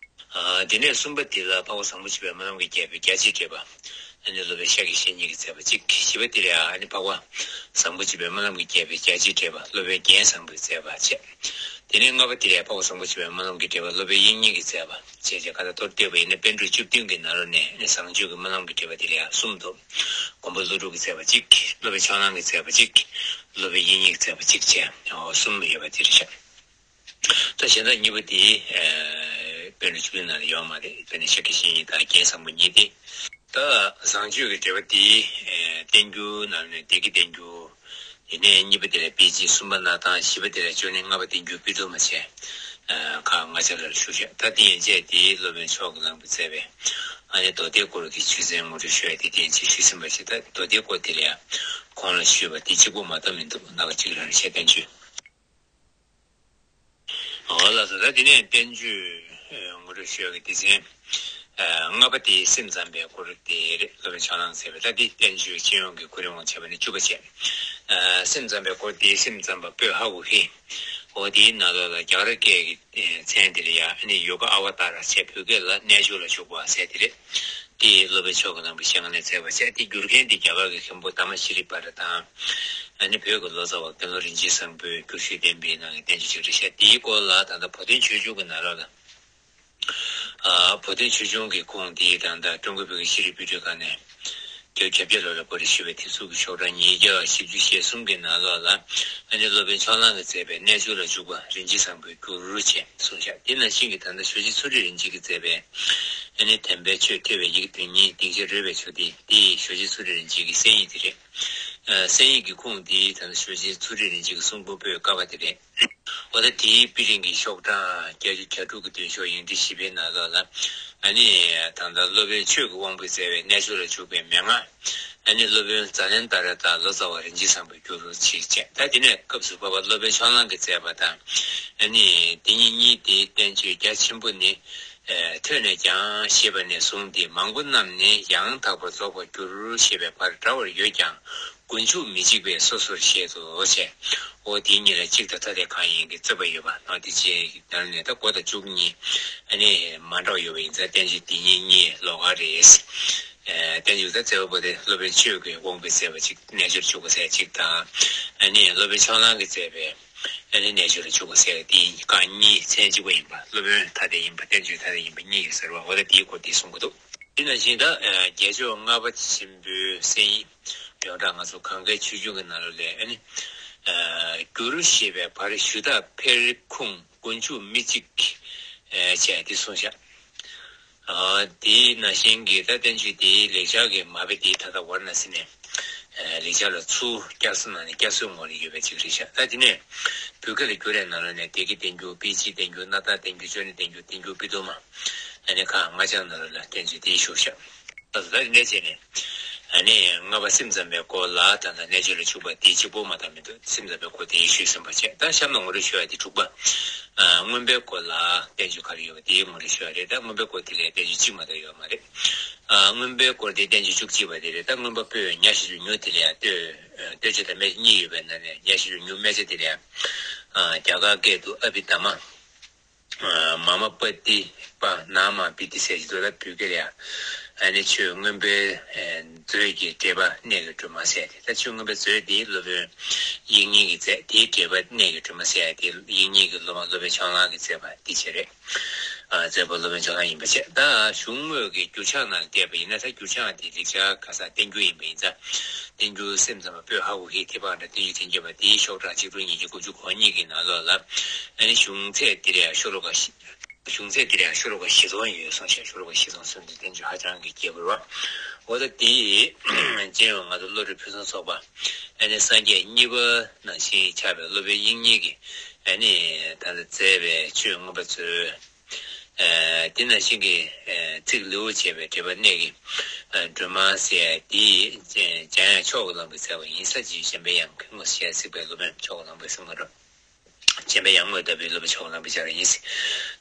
ཨ། དེ་ནས་གསུམ་པ་དེ་ལ་འཕགས་པ་བཟང་པོ་སྤྱོད་པའི་སྨོན་ལམ་གྱི་རྒྱས་པའི་རྒྱ་ཆེར་འགྲེལ་པ། ཨ་ནི་སློབ་དཔོན་ཤཱཀྱ་བཤེས་གཉེན་གྱིས་མཛད་པ་གཅིག་བཞི་པ་དེ་ལ་ཡང་ཨ་ནི་འཕགས་པ་བཟང་པོ་སྤྱོད་པའི་སྨོན་ལམ་གྱི་རྒྱས་པའི་རྒྱ་ཆེར་འགྲེལ་པ་སློབ་དཔོན་རྒྱན་བཟང་པོས་མཛད་པ་བྱས། དེ་ནས་ལྔ་པ་དེ་ལ་ཡང་འཕགས་པ་བཟང་པོ་སྤྱོད་པའི་སྨོན་ལམ་གྱི་འགྲེལ་པ་སློབ་དཔོན་དབྱིག་གཉེན་གྱིས་མཛད་པ་བྱས་བྱས་ག་ད་མདོར་བསྡུས་པ་ཡིན་ན་པཎ་གྲུབ་བཅུ་བདུན་གྱི་ནང་ལོགས་ནས་ཨ་ནི་བཟང་སྤྱོད་ཀྱི་སྨོན་ལམ་གྱི་འགྲེལ་པ་དེ་ལ་ཡང་གསུམ་འདུག་མགོན་པོ་ཀླུ་སྒྲུབ་ཀྱིས་མཛད་པ་གཅིག་སློབ་དཔོན་ཕྱོགས་གླང་གིས་མཛད་པ་གཅིག་སློབ་དཔོན་དབྱིག་གཉེན་གྱིས་མཛད་པ་གཅིག་བྱས་ཨོ་གསུམ་ཡོད་པ་དེ་རེད་ཤག་ད་གཞན་དག་གཉིས་པོ་དེ་ཨེ་པཎ་གྲུབ་བཅུ་བདུན་ནང་ལ་ཡོད་མ་རེད། དཔེར་ན་ཤཱཀྱ་བཤེས་གཉེན་དང་རྒྱན་བཟང་པོ་གཉིས་དེ། ད་བཟང་སྤྱོད་ཀྱི་འགྲེལ་པ་དེ་ཨེ་བསྟན་འགྱུར་ནང་ནས་བདེ་སྐྱིད་བསྟན་འགྱུར། དེ་ནས་གཉིས་པ་དེ་ལ་དཔེ་ཆའི་སུམ་པ་སྣར་ཐང་། བཞི་པ་དེ་ལ་ཅོ་ནེ། ལྔ་པ་བསྟན་འགྱུར་པཎ་གྲུབ་མ་བྱས། ཨ་ཁག་ལྔ་ཆ་ལ་ཞུ་བྱས། ད་དེ་ཡན་ཆད་དེ་སློབ་དཔོན་ཕྱོགས་གླང་པོས་མཛད་པའི་ཨ་ནི་མདོ་སྡེའི་སྐོར་གྱི་ཆོས་ཚན་ངོ་སྤྲོད་ཞུ་ཡ་དེ་དེ་ཡན་ཆད་ཞུས་ཟིན་པ་ཞིག་ད་མདོ་སྡེའི་སྐོར་དེ་ལ་ཡང་གོང་ལ་ཞུས་པ་དེ་གཅིག་པོ་མ་གཏོགས་མི་འདུག་སྣ་ཁ་གཅིག་རང་རེད་བཤད་བསྟན་བཅོས། འོ་ལགས་སོ། ད་དེ་ནས་བསྟན་བཅོས་ངོ་སྤྲོད་ཞུ་ཡག་གི་སྡེ་ཚན། ལྔ་པ་དེ་སེམས་ཙམ་པའི་སྐོར་དེ་རེད། སློབ་དཔོན་ཕྱོགས་གླང་ཟེར་བས་ད་དེ་བསྟན་བཅོས་སྤྱི་ཡོངས་ཀྱི་གོ་རིམ་དབང་བྱས་པ་ནི་བཅུ་པ་བྱས། སེམས་ཙམ་པའི་སྐོར་དེ་སེམས་ཙམ་པ་པོད་ཧ་གོ་ཧི། འོ་དེའི་ནང་ལོགས་ལ་རྒྱ་གར་སྐད་ཀྱི་མཚན་དེ་ལ་ཡང་ཨ་ནི་ཡོ་ག་ཨ་ཝ་ཏཱ་ར་བྱས། བོད་སྐད་ལ་རྣལ་འབྱོར་ལ་འཇུག་པ་ཟེར་དེ་རེད། དེ་སློབ་དཔོན་ཕྱོགས་གླང་པོས་ཞལ་སྔ་ནས་མཛད་པ་བྱས། དེ་བསྒྱུར་མཁན་དེ་རྒྱ་གར་གྱི་མཁན་པོ་དྷརྨ་ཤྲཱི་པཱ་ད་དང་། ཨ་ནི་བོད་ཀྱི་ལོ་ཙཱ་བ་དགེ་སློང་རིན་ཆེན་བཟང་པོས་བསྒྱུར་ཞུས་བསྟན་པའི་ནང་གི་བསྟན་བཅོས་ཅིག་རེད་ཤག་དེའི་སྐོར་ལ་ད་ལྟ་བོ་དོན་ཆོས་འབྱུང་གི་ནང་ལོགས་ལ། ཨ་བོ་དོན་ཆོས་འབྱུང་གི་ཁུངས་དེ་ད་ལྟ་ཀྲུང་གོའི་བོད་ཀྱི་ཤེས་རིག་པུས་སྒྲིག་ཁང་ནས་རྒྱལ་བ་བརྒྱད་བརྒྱ་ལོ་ལ་འགོ་ཁྲིད་ཞུས་པའི་དེབ་གཟུགས་ཀྱི་ཤོག་གྲངས་ཉིས་བརྒྱ་བཞི་བཅུ་ཞེ་གསུམ་གྱི་ནང་ལོགས་ལ་ཨ་ནི་སློབ་དཔོན་ཕྱོགས་གླང་གིས་མཛད་པའི་རྣལ་འབྱོར་ལ་འཇུག་པ་རིན་ཆེན་བཟང་པོས་བསྒྱུར་ཅེས་གསུངས་ཤག་དེ་ནང་བཞིན་གྱི་ད་ལྟ་ཞོལ་རྗེ་མཚུར་རིགས་རིན་ཆེན་གྱིས་མཛད་པའི་ཨ་ནི་དམ་པའི་ཆོས་ཐོས་པའི་ཡི་གེ་དོན་གཉིས་སྡིངས་ཆ་རོལ་པའི་ཆོས་དེ་དེ་ཞོལ་རྗེ་མཚུར་རིགས་རིན་ཆེན་གྱི་གསན་ཡིག་དེ་རེད། ཨ་གསན་ཡིག་གི་ཁུངས་དེ་ད་ལྟ་ཞོལ་རྗེ་མཚུར་རིགས་རིན་ཆེན་གྱི་གསུང་འབུམ་པོད་ཀ་པ་དེ་རེད། འོ་ད་དེའི་དཔེ་རིང་གི་ཤོག་གྲངས་བརྒྱད་ཅུ་གྱ་དྲུག་གི་མདུན་ཤོག་ཡིག་འབྲུ་བཞི་པའི་ནང་ལོགས་ལ། ཨ་ནི་ད་ལྟ་སློབ་དཔོན་ཆོས་ཀྱི་དབང་པོས་མཛད་པའི་རྣལ་འབྱོར་ལ་འཇུག་པའི་མན་ངག་ཨ་ནི་སློབ་དཔོན་ཛ་ལན་ཏ་ར་དང་ལོ་ཙཱ་བ་རིན་ཆེན་བཟང་པོས་བསྒྱུར་ཅིག་བྱས། ད་དེ་ནས་སྐབས་སུ་བབ་པ་སློབ་དཔོན་ཕྱོགས་གླང་གིས་མཛད་པ་དང་། ཨ་ནི་དེ་ཉིད་གཉིས་དེའི་བསྟན་བཅོས་རྒྱ་ཆེན་པོ་ནི། ཨེ་ཐོས་ནས་ཀྱང་ཞེས་པ་ནས་བཟུང་སྟེ་མང་པོ་རྣམས་ནི་ཡང་དག་པར་རྫོགས་པར་འགྱུར་ཞེས་པའི་བར་འདྲ་བར་ཡོད་ཀྱང་། མགོ་མཇུག་མི་གཅིག་པས་སོ་སོར་བཤད་དོ་ཞེས། འོ་དེ་གཉིས་ལ་གཅིག་དང་ཐ་དད་གང་ཡིན་གྱི་རྩོད་པ་ཡོད་པ་ནོ། དེ་ཅིའི་ནང་ནས་ད་མགོ་དང་མཇུག་གཉིས་ཨ་ནི་མ་འདྲ་བ་ཡོད་པ་ཡིན་ཙང་བསྟན་བཅོས་འདི་གཉིས་གཉིས་ལོགས་ཀ་རེད། ཨེ་བསྟན་བཅོས་ད་མཛད་པ་པོ་དེ་སློབ་དཔོན་ཆོས་ཀྱི་དབང་པོས་མཛད་པ་ཅིག་རྣལ་འབྱོར་འཇུག་པ་ཟེར་ཅིག་དང་། ཨ་ནི་སློབ་དཔོན་ཕྱོགས་གླང་གིས་མཛད་པའི་ཨ་ནི་རྣལ་འབྱོར་ལ་འཇུག་པ་ཟེར་དེ་གཉིས་ཀ་གཉིས་མཚན་གཅིག་པ་ཡིན་པ། སློབ་དཔོན་ཐ་དད་ཡིན་པ་བསྟན་བཅོས་ཐ་དད་ཡིན་པ་གཉིས་ཡོད་ཟེར་བ། འོ་ད་དེའི་སྐོར་དེ་གསུང་གི་འདུག་དེ་ནང་བཞིན་ད་རྒྱལ་མཆོག་ལྔ་པ་ཆེན་པོའི་གསན་ཡིག་ཡོངས་གྲགས་ང་ཚོ་གངས་དཀར་ཆོས་འབྱུང་གི་ནང་ལོགས་ལས་ཨ་ནི། བསྒྱུར་ཞེས་པའི་བར་ཞུ་དག་ཕེར་ཁུངས་མགོ་མཇུག་མི་གཅིག་བྱས་ཏེ་གསུངས་ཤག་དེའི་ནང་བཞིན་གྱི་ད་བསྟན་བཅོས་དེའི་ལེགས་སྦྱར་གྱི་མ་དཔེ་དེ་ད་ལྟ་ཝཱ་ར་ཎ་སི་ནས་ལེགས་སྦྱར་ལ་ཚུར་བསྐྱར་གསོ་གནང་ནས་བསྐྱར་གསོའི་ངོ་ལ་ཡོད་པའི་ཅིག་རེད་ཤག་ད་དེ་ནས་བོད་སྐད་ལ་བསྒྱུར་བའི་ནང་ལོགས་ནས་བདེ་སྐྱིད་བསྟན་འགྱུར། པཎ་ཆེན་བསྟན་འགྱུར། སྣར་ཐང་བསྟན་འགྱུར། ཅོ་ནེ་བསྟན་འགྱུར། བསྟན་འགྱུར་པཎ་དུ་མ། ཨ་ནི་ཁག་ལྔ་ཆ་ནང་ལོགས་ལ་བསྟན་བཅོས་དེ་ཞུ་ཤག་ད་དེ་འདྲ་བྱས་ནས། ཨ་ནི་ལྔ་པ་སེམས་ཙམ་པའི་སྐོར་ལ་ད་ལྟ་རྣལ་འབྱོར་ལ་འཇུག་པ་དེ་གཅིག་པོ་མ་གཏོགས་མི་འདུག་སེམས་ཙམ་པའི་སྐོར་དེ་ཞུས་ཟིན་པ་བྱས། ད་གཤམ་ལ་ངོ་སྤྲོད་ཞུ་ཡ་དེ་དྲུག་པ། ཨ་མངོན་པའི་སྐོར་ལ་བསྟན་བཅོས་ག་རེ་ཡོད་པ་དེ་ངོ་སྤྲོད་ཞུ་ཡ་རེད། ད་མངོན་པའི་སྐོར་དེ་ལ་བསྟན་བཅོས་གཅིག་མ་གཏོགས་ཡོད་མ་རེད། ཨ་མངོན་པའི་སྐོར་དེ་བསྟན་བཅོས་བཅུ་གཅིག་པ་དེ་རེད། ད་མངོན་པ་པོད་ཉ་བཞི་བཅུ་ཉུང་དེ་ལ་ཡང་ལྟོས། ལྟོས་བཅས་དང་སྨད་བཅས་གཉིས་ཡོད་པའི་ནང་ནས་ཉ་བཞི་བཅུ་ཉུང་སྨད་བཅས་དེ་ལ་ཡང་། ཨ་རྒྱ་གར་སྐད་དུ་ཨ་བྷི་དྷརྨ། མ་མ་པ་ཏི་པ་ན་མ་བི་ཏི་ཟེར་གྱི་འདུག་ད་བོད་སྐད་ལ་ཡང་ཨ་ནི་ཆོས་མངོན་པའི་མཛོད་ཀྱི་འགྲེལ་པ་གནད་ཀྱི་སྒྲོན་མ་ཟེར་ཏེ། ད་ཆོས་མངོན་པའི་མཛོད་དེ་སློབ་དཔོན་དབྱིག་གཉེན་གྱིས་མཛད། དེའི་འགྲེལ་པ་གནད་ཀྱི་སྒྲོན་མ་ཟེར་ཏེ། དབྱིག་གཉེན་གྱི་སློབ་མ་སློབ་དཔོན་ཕྱོགས་གླང་གིས་མཛད་པ་འདི་བྱས་རེད། ཨ་མཛད་པ་སློབ་དཔོན་ཕྱོགས་གླང་ཡིན་པ་བྱས། ད་གཞུང་དངོས་ཀྱི་འགྱུར་བྱང་ནང་བལྟས་པ་ཡིན་ན། ད་འགྱུར་བྱང་དེ་ལེགས་སྦྱར་ཁ་སང་བསྟན་འགྱུར་ཡིན་པ་ཡིན་ཙང་། བསྟན་འགྱུར་སེམས་ཙམ་པ་པོད་ཧ་གོ་ཧི་ཐེག་པ་འདྲ་བསྟན་བཅོས་ཐེམ་སྐས་པ་དེའི་ཤོག་གྲངས་ཆིག་སྟོང་ཉིས་བརྒྱ་དགུ་བཅུ་གོ་གཉིས་ཀྱི་ནང་ལོགས་ལ། ཨ་ནི་གཞུང་ཚད་དེ་ལ་ཡང་ཤོ་ལོ་ཀ་བཞི། གཞུང་ཚད་དེ་ལ་ཡང་ཤོ་ལོ་ཀ་བཞི་སྟོང་ཡོད་གསུངས་ཤག་ཤོ་ལོ་ཀ་བཞི་སྟོང་གསུངས་དུས་བསྟན་བཅོས་ཧ་ཅང་གི་རྒྱས་པ་རེད་བ། འོ་ད་དེ་སྦྱིན་བདག་ང་ཚོ་བློ་གྲོས་ཕུན་སུམ་ཚོགས་པ། ཨ་ནི་སངས་རྒྱས་གཉིས་པ་ནང་བཞིན་ཆགས་པའི་སློབ་དཔོན་དབྱིག་གཉེན་གྱིས་ཨ་ནི་ད་ལྟ་མཛད་པའི་ཆོས་མངོན་པ་མཛོད། ཨ་དེ་ནང་བཞིན་གྱི་ཨ་ ཚིག་ལེའུ་བྱས་པའི་འགྲེལ་པ་གནད་ཀྱི་སྒྲོན་མ་ཟེར་ཡ་དེ་འཇམ་དབྱངས་མཆོག་གི་ལམ་པའི་རྩ་བ་ཡིན་ས་ཅིག་འཇམ་པའི་དབྱངས་ཀྱི་ངོ་ཞེས་ཚིག་པའི་སློབ་དཔོན་མཆོག་གི་ལམ་པའི་གསུང་བ་རེད། འཇམ་པའི་དབྱངས་དངོས་ལྟ་བུའི་སློབ་དཔོན་མཆོག་གི་ལམ་པའི་རྩ་བ་ཡིན།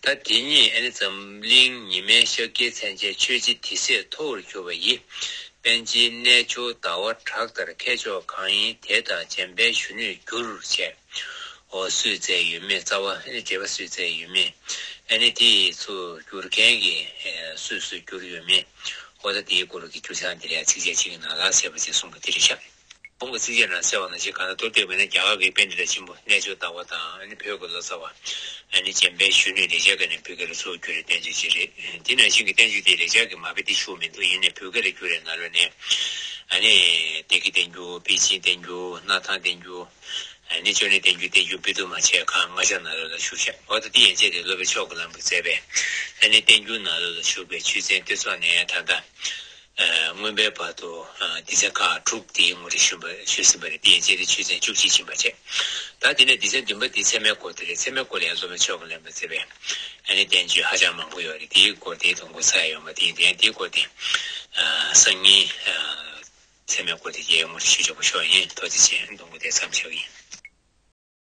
ད་དེ་ཉིད་ཨ་ནི་འཛམ་གླིང་ཉི་མའི་ཤཱཀྱའི་མཚན་ཅན་ཆོས་རྗེ་དེ་སྲས་མཐོ་བར་གྱུར་པ་ཡི། པཎ་ཆེན་རྣལ་འབྱོར་ཟླ་བ་གྲགས་ལྟར་མཁས་མཆོག་གང་ཡིན་དེ་དང་འཇམ་དཔལ་གཞོན་ནུས་འགྱུར་བྱས། འོ་སུས་མཛད་ཡོད་མེད་རྩ་བ་ཨ་ནི་འགྲེལ་པ་སུས་མཛད་ཡོད་མེད། ཨ་ནི་དེ་ཚོ་བསྒྱུར་མཁན་གྱི་ཨེ་སུས་སུས་བསྒྱུར་ཡོད་མེད། འོ་ད་དེའི་སྐོར་གྱི་བསྒྱུར་བྱ་འདི་ལ་ཚིགས་བཅད་གཅིག་གི་ནང་ལ་གསལ་པོ་ཅིག་གསུང་གི་དེ་རེད་ཤག་གོང་གི་ཚིགས་བཅད་ནང་གསལ་བ་ནང་བཞིན་གང་ལྟར་མདོར་བསྡུས་པ་ན་རྒྱ་གར་གྱི་པཎྜི་ཏ་ཆེན་པོ་རྣལ་འབྱོར་ཟླ་བ་དང་ཨ་ནི་བོད་ཀྱི་ལོ་ཙཱ་བ་ཨ་ནི་འཇམ་དཔལ་གཞོན་ནུས་ལེགས་སྦྱར་གྱི་ནི་བོད་སྐད་ལ་ཚུར་བསྒྱུར་བའི་བསྟན་བཅོས་ཅིག་རེད། འདི་ནང་བཞིན་གྱི་བསྟན་བཅོས་དེ་ལེགས་སྦྱར་གྱི་མ་དཔེ་དེ་ཞུ་མི་འདུག་ཡིན་ནའི་བོད་སྐད་ལ་བསྒྱུར་བའི་ནང་ལོགས་ནས་ཨ་ནི་བདེ་སྐྱིད་བསྟན་འགྱུར། པེ་ཅིན་བསྟན་འགྱུར། སྣར་ཐང་བསྟན་འགྱུར། ཨ་ནི་ཅོ་ནེ་བསྟན་འགྱུར། བསྟན་འགྱུར་པོ་ཏི་མ་བྱས་ཁག་ལྔ་ཆ་ནང་ལོགས་ལ་བཞུགས་ཤག་འོ་ད་འདི་ཡན་ཆད་དེ་སློབ་དཔོན་མཆོག་གི་ལམ་པས་མཛད་པའི་ཨ་ནི་བསྟན་འགྱུར་ནང་ལོགས་ལ་བཞུགས་པའི་ཆོས་ཚན་དེ་ཚོ་ནས་ད་ལྟ། ཨ་མངོན་པའི་བར་དུ་ཨ་སྡེ་ཚན་ཁག་དྲུག་དེའི་ངོ་སྤྲོད་ཞུས་པ་ཞུས་ཟིན་པ་རེད། དེ་ཡན་ཆད་དེ་ཆོས་ཚན་བཅུ་གཅིག་ཕྱིན་པ་བྱས། ད་དེ་ནས་སྡེ་ཚན་བདུན་པ་དེ་ཚད་མའི་སྐོར་དེ་རེད། ཚད་མའི་སྐོར་ལ་ཡང་སློབ་དཔོན་མཆོག་གི་ལམ་པས་མཛད་པའི་ཨ་ནི་བསྟན་བཅོས་ཧ་ཅང་མང་པོ་ཡོད་རེད། དེའི་སྐོར་དེའི་དོན་གོ་ཚ་ཡ་ཡོང་བ་དེ་ཡིན། དེ་ཡང་དེའི་སྐོར་དེ་ཨ་སང་ཉིན་ཨ་ཚད་མའི་སྐོར་དེ་རྒྱས་ངོ་སྤྲོད་ཞུ་ཆོག་པ་ཤོག་ཡིན། ཐུགས་རྗེ་ཆེ། དོན་གོ་དེ་མཚམས་ཆགས་ཡིན།